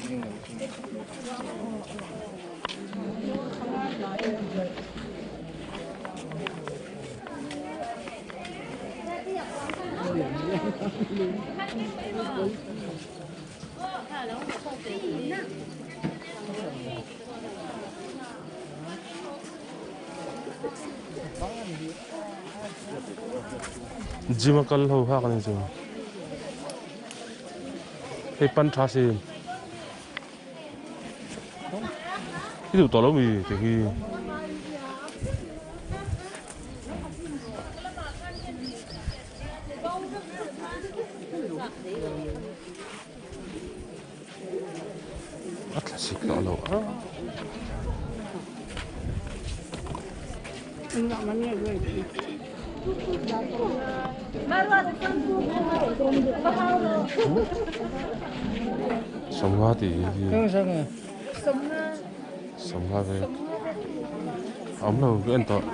[SPEAKER 1] Gym a kal ho hak a ni chu hei pan tha si i duh tawh lo mi tih hi. A thla sik tawh lo a. Sawmnga tih hi sawmnga ve a awm lo ka en tawh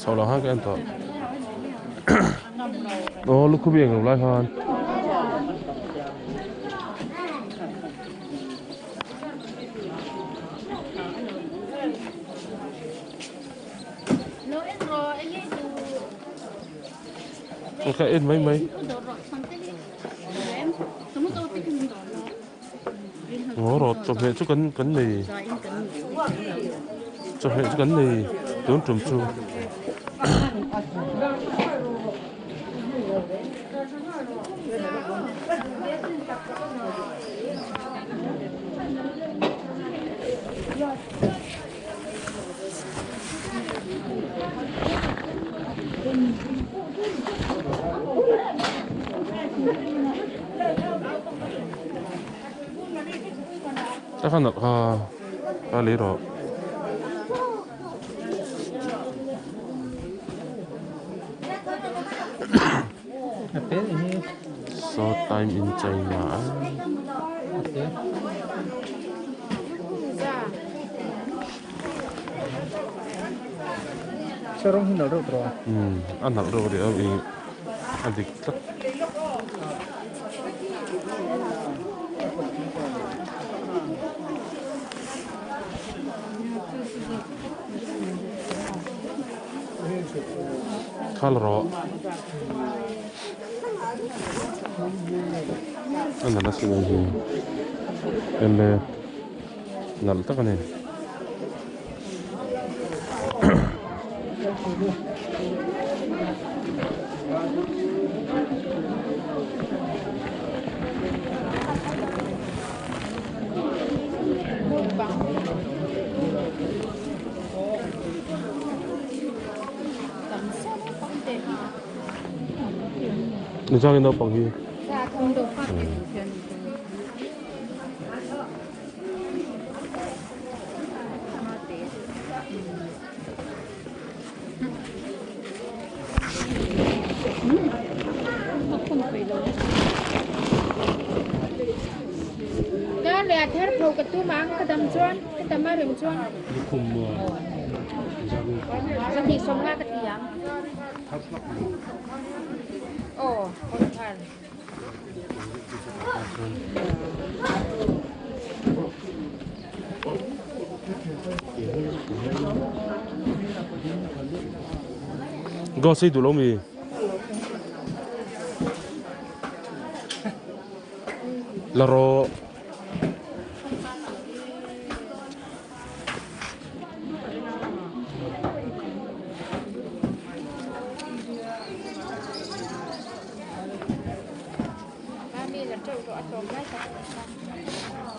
[SPEAKER 1] chhoh lah khan ka en tawh aw lukhum hi englo lai khan. Ka en mai mai. Ngaw rawt chawhmeh chu kan kan nei chawhmeh chu kan nei tun tum chu. Ta kha nalh kha ka lei rawh. Short time in China.
[SPEAKER 5] Sarong hi nalh reuh tawh a.
[SPEAKER 1] Um a nalh reuh a nia i a dik tlat. Thal rawh. A nalh asin ang hi. Ele nalh tak a ni. Ni naupang hi. Gos hi duh lo mi? La rawh.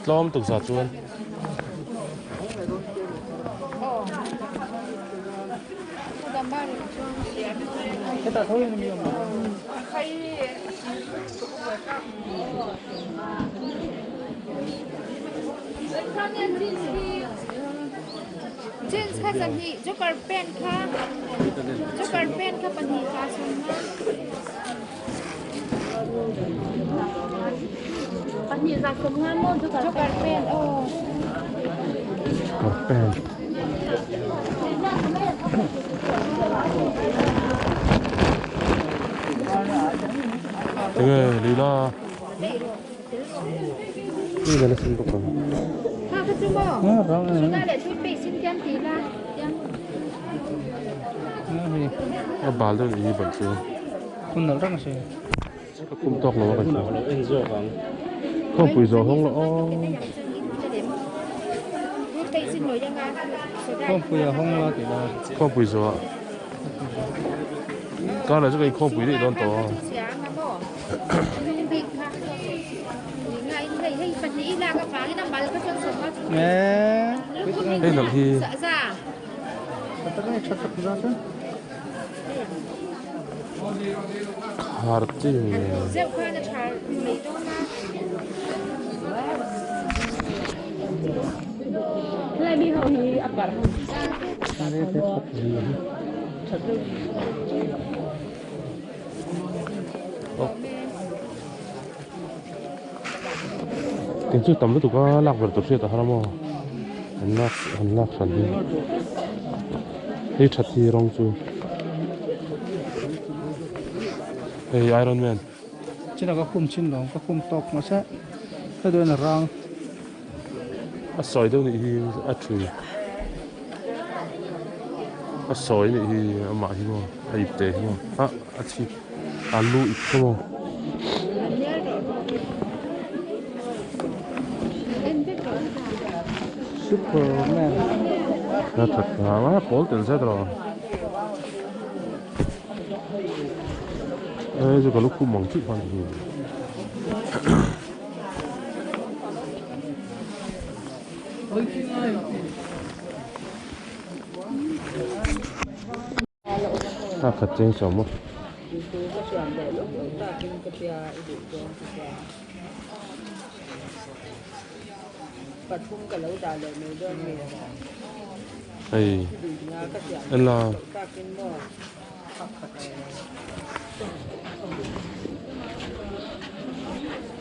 [SPEAKER 1] Tlawm tuk za chuan.
[SPEAKER 2] Jeans kha zahnih joker pant kha joker pant kha pahnih ka sawm nga.
[SPEAKER 4] Pahnih za sawm nga maw joker
[SPEAKER 2] Joker pant aw.
[SPEAKER 1] Joker pant. Tinge Lila. A bal deuh nih hi ban chu. Ka kum tawk lo a ka hria. Khawmpui zawh hawng lo aw.
[SPEAKER 5] Khawmpui a hawng la tih la.
[SPEAKER 1] Khawmpui zawh ah. Kar leh chu ka inkhawmpui daih dawn tawh a. Hei nalh hi. Khar chi Tin chu tam lutuk a lak ber tur hriat a har a maw an lak an lak hran hi hei that hi rawng chu hei iron man.
[SPEAKER 5] China ka khum chin lo ka khum tawk mahse ka duh in a rang.
[SPEAKER 1] A sawi deuh nih hi a thui a sawi nih hi amah hi maw a ip te hi maw ah a chhip a lu ip kha maw.
[SPEAKER 5] Superman.
[SPEAKER 1] A that a pawl tel zet rawh. Hei chu ka lukhum ang chiah khan hi. A khat cheng sawm maw. Hei en la.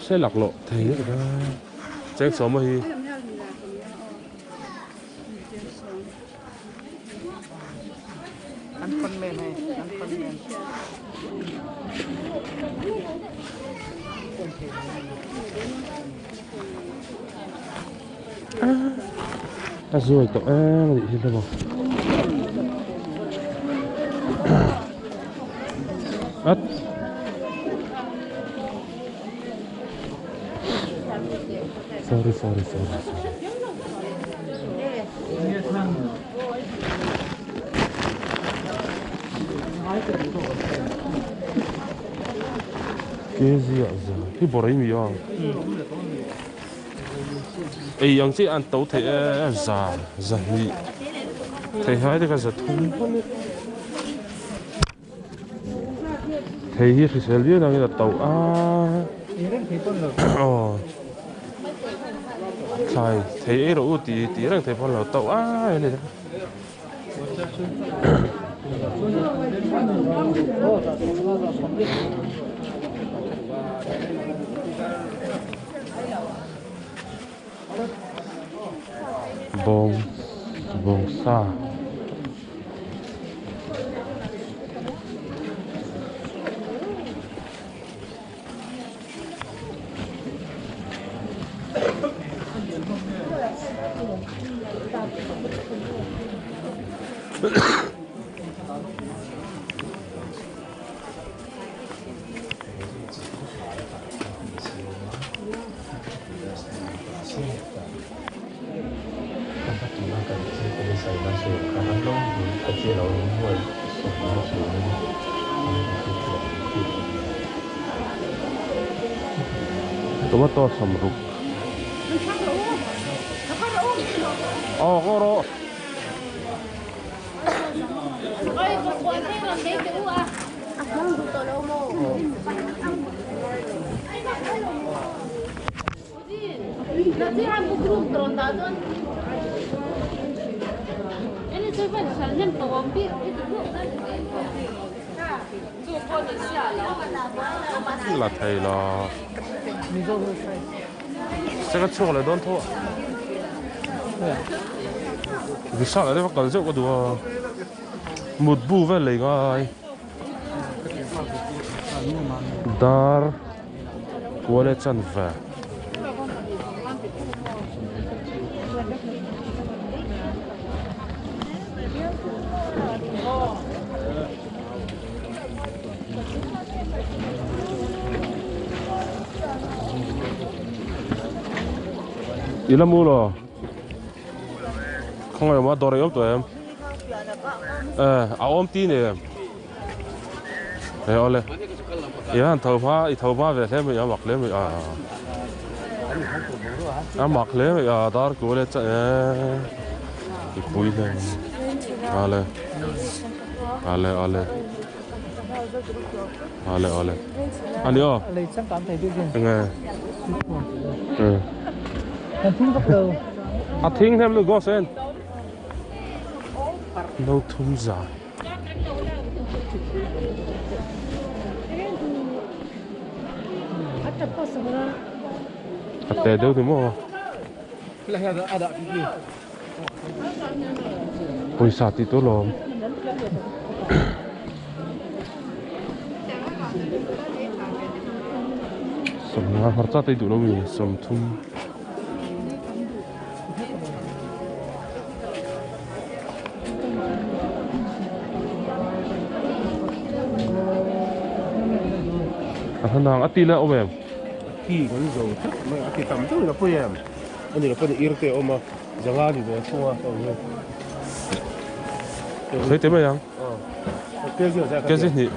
[SPEAKER 1] Se laklawh thei a ni a cheng sawma hi. A zuai tawh em a nih hi hlawm a at sorry sorry sorry sorry kg ah za hi bawrh a mi a. Ei ang chi an to thei e za zahnih thei hai te kha za thum thei hi hrisel viau nangin a to a aw thlai thei ei rawh u tih tih reng thei pawn a lo to a ani. Bawng bawngsa. Tomato samruk aw kaw rawh. La thei lo se ka chhuak leh dawn tho a Vishal ah te va kal zeuh ka duh a mutbu vel lei ngai dar kual e chanve. I la mu lo khawngaih awm a dawr ei awm tawh em eh a awm ti nei em he awle i han tho hma i tho hma ve hle mai a mak hle mai a a mak hle mai a dar kual e cha e i pui hle ale ale ale ale ale ani aw enge a thing hnem lu gos en no thum za A te deuh ni maw? Pawisa tih tur lawm. Sawmnga hmarcha te i duh lo mi sawmthum. A hmanang a ti la awm em?
[SPEAKER 6] Ti kan zo tlat mai a, a ti tam deuh in a pawi em? A ni lo pawn ir te a awm a, zanga ni ve thung a ka awm hi.
[SPEAKER 1] Sawi te mai ang. Kg hnih.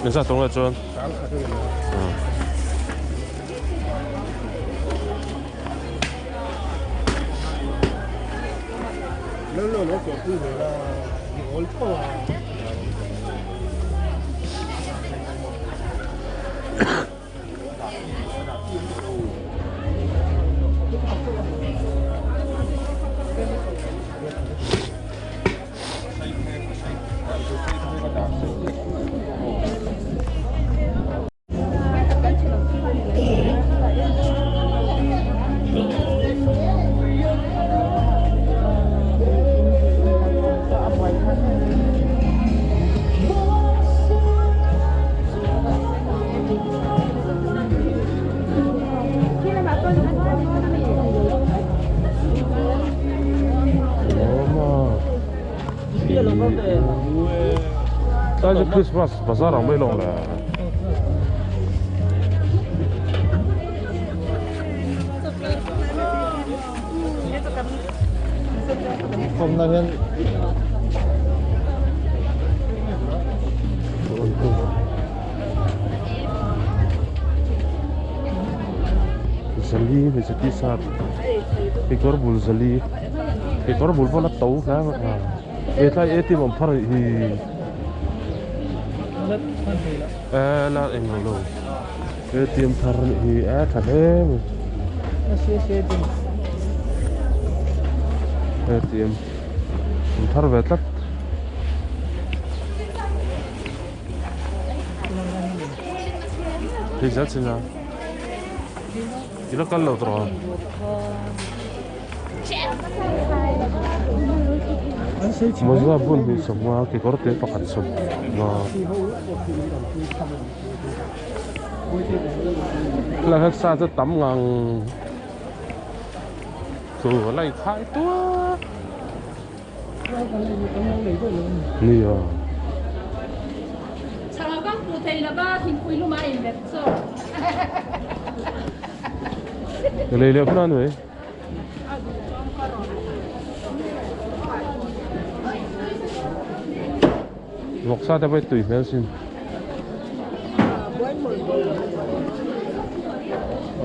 [SPEAKER 1] Engzat tawng nge chuan? Tlai chu Christmas bazar ang mai lawng le. Zali hmeichhe t-shirt kekawr bul zali kekawr bul pawh la to hle a he tlai atm awm thar anih hi eh la englo lo atm thar anih hi a tha hle mai atm awm thar ve tlat. Hei zat sin a i la kal lo tawh a mawza bun hnih sawmnga kekawr te pakhat sawmnga helai hian sa chu tam ngang chu a la inkhai tuar. Nia. Lei leh huna nuai. Vawksa te pawh tui hmel sin.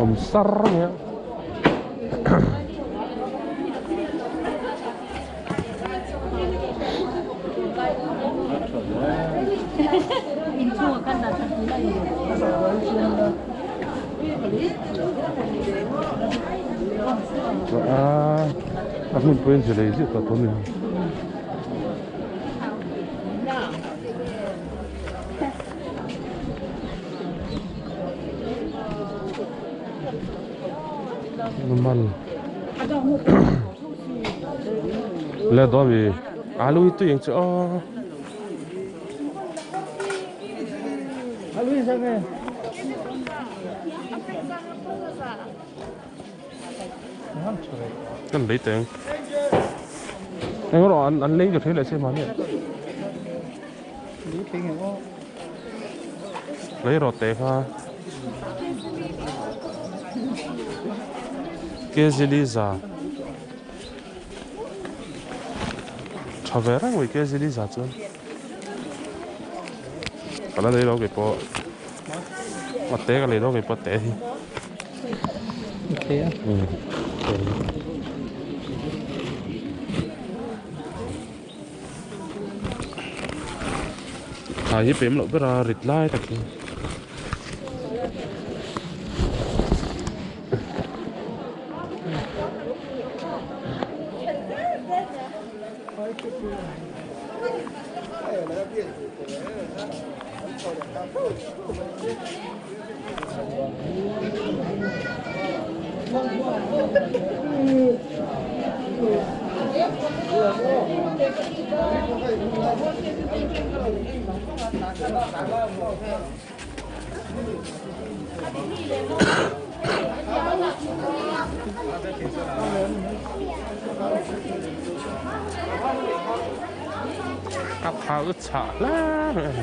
[SPEAKER 1] Awm sar mai a. A hmun pawhin zir lei zir tawh tawh a ni. Normal le dawn mi alu hi tui ang chu aw. Kan lei teng. Eng rawh an an lei ka thei leh che mahni. Lei rawh te kha. Keziliza. Tha ve reng mai Keziliza chuan. Ka la lei lo kei pawh. A te ka lei lo kei pawh te hi.
[SPEAKER 5] Okay.
[SPEAKER 1] Thai hi pem loh ber a rit lai tak hi. A phau chhah hle mai a ni.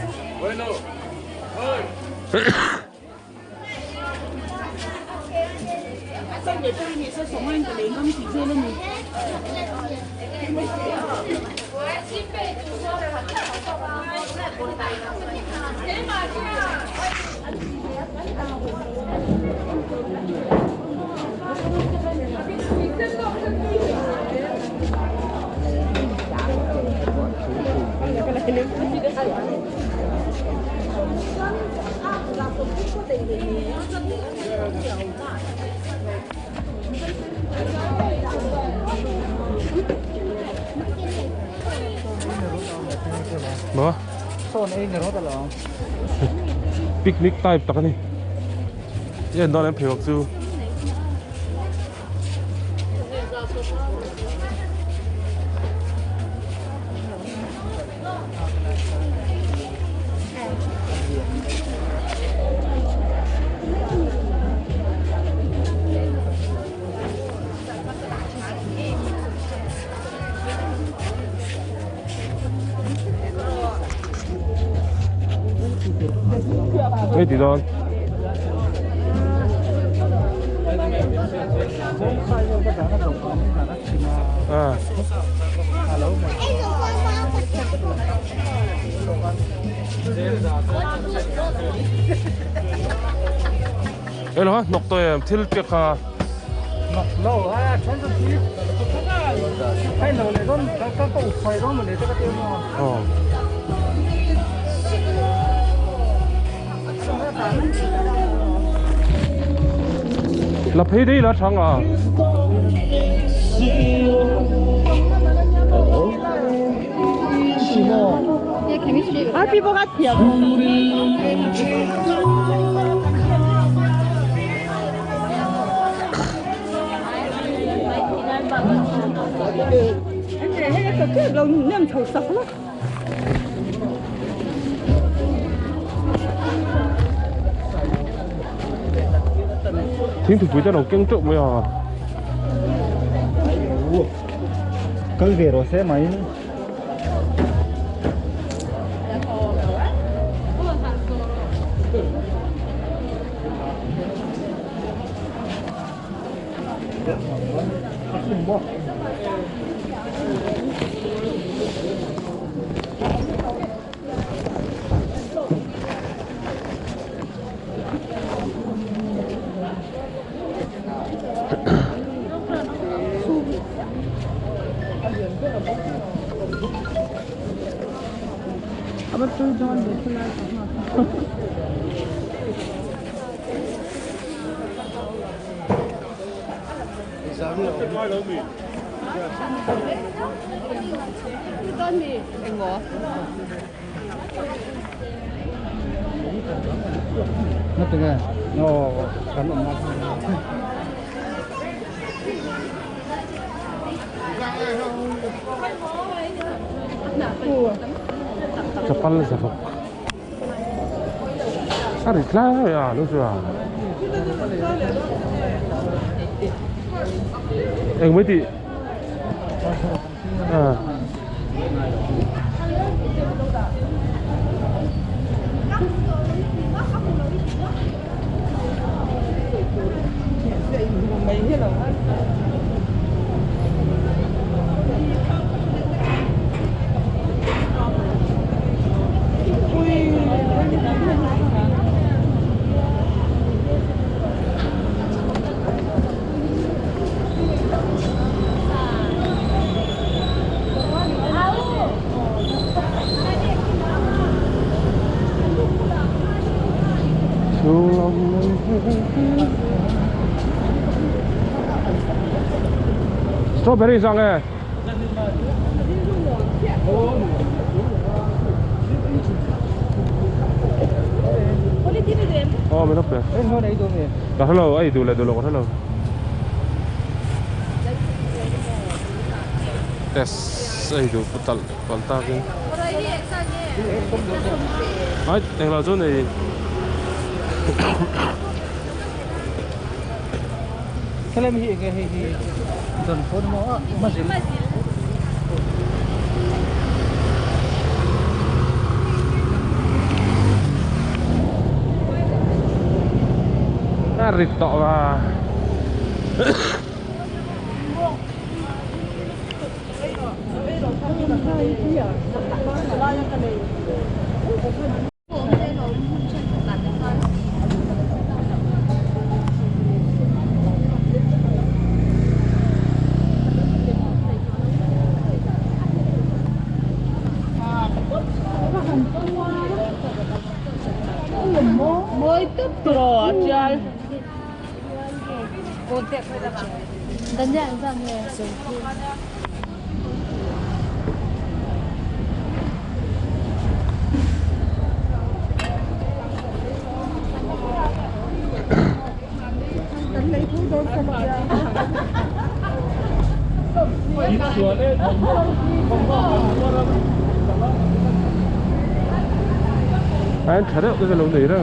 [SPEAKER 1] Maw? Picnic type tak a ni. I en dawn em pheikhawk chu. Hei ti dawn. À. Elo ha nok to em thil te kha.
[SPEAKER 5] Nok lo a chen chu chi. Hai lo le don ka ka ko phai don le te ka te mo.
[SPEAKER 1] Oh. La phei dei la thang a. Thingthupui te lo keng teuh mai a.
[SPEAKER 5] Kal ve rawh se mai.
[SPEAKER 1] Chapal zaruk. A ri tlai a lo chu a. Eng mai tih? À. Strawberry sang e. Oh, mình lắp rồi. Cả hello, ai đủ là đủ hello. Yes, ai đủ tal palta kin. Ai, eng la chu nei.
[SPEAKER 5] Cái này hi hi hi dần phôn mỏ mà gì
[SPEAKER 1] A rit tawh va. Anh thật đấy, cái lồng đấy đó.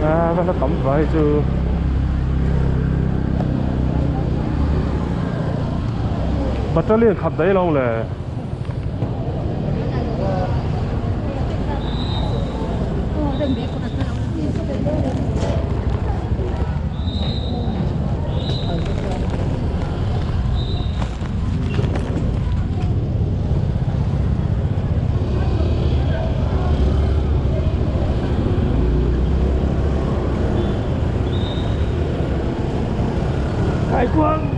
[SPEAKER 1] À, nó tẩm vậy chứ. Battalion khắp đấy luôn là.
[SPEAKER 5] Hải quân.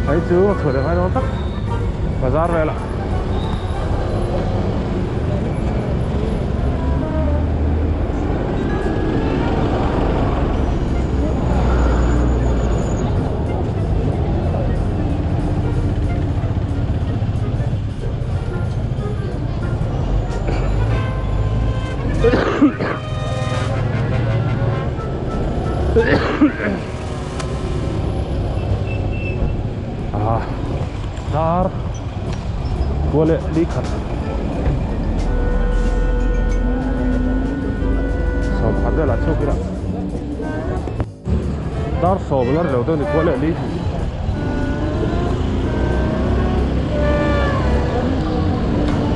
[SPEAKER 1] Thấy chú thổi được hai con tắc và ra về lại. Ah dar kual leh li khat sawmkhat velah chhuak ila dar sawm la ri lo deuh a ni kual leh li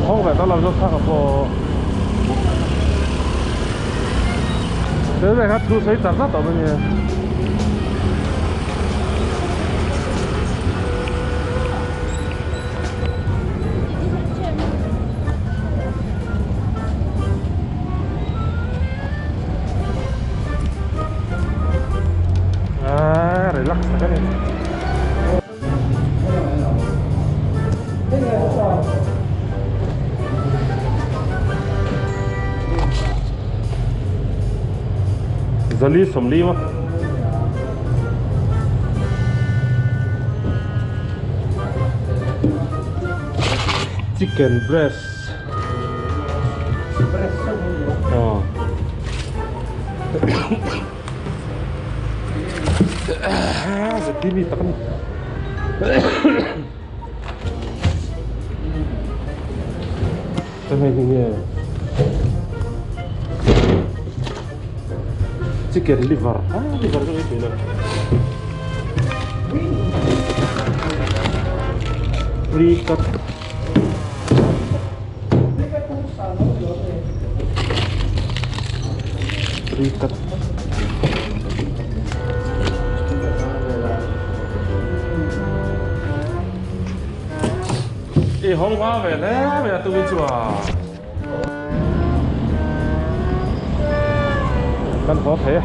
[SPEAKER 1] hawng ve dawn lo zawk thlak a pawh tel ve kha thu sawi char zat awm a nia. Ah, relax tak a ni. Zali sawmli maw. Chicken breast. Aw. Zati mi tak a ni. Chuan hei hi nge chicken liver ah liver chu ei tui lo pre cut pre cut I hawng hma ve hle mai a tukin chu a. Kan haw thei a.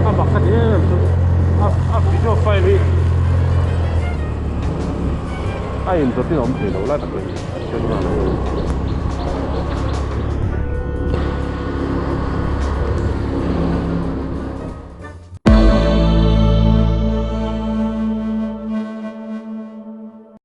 [SPEAKER 1] A mak ka ti em em chu a video file hi a indawtin a awm thei lo lai tak mai a thian nghal a ni.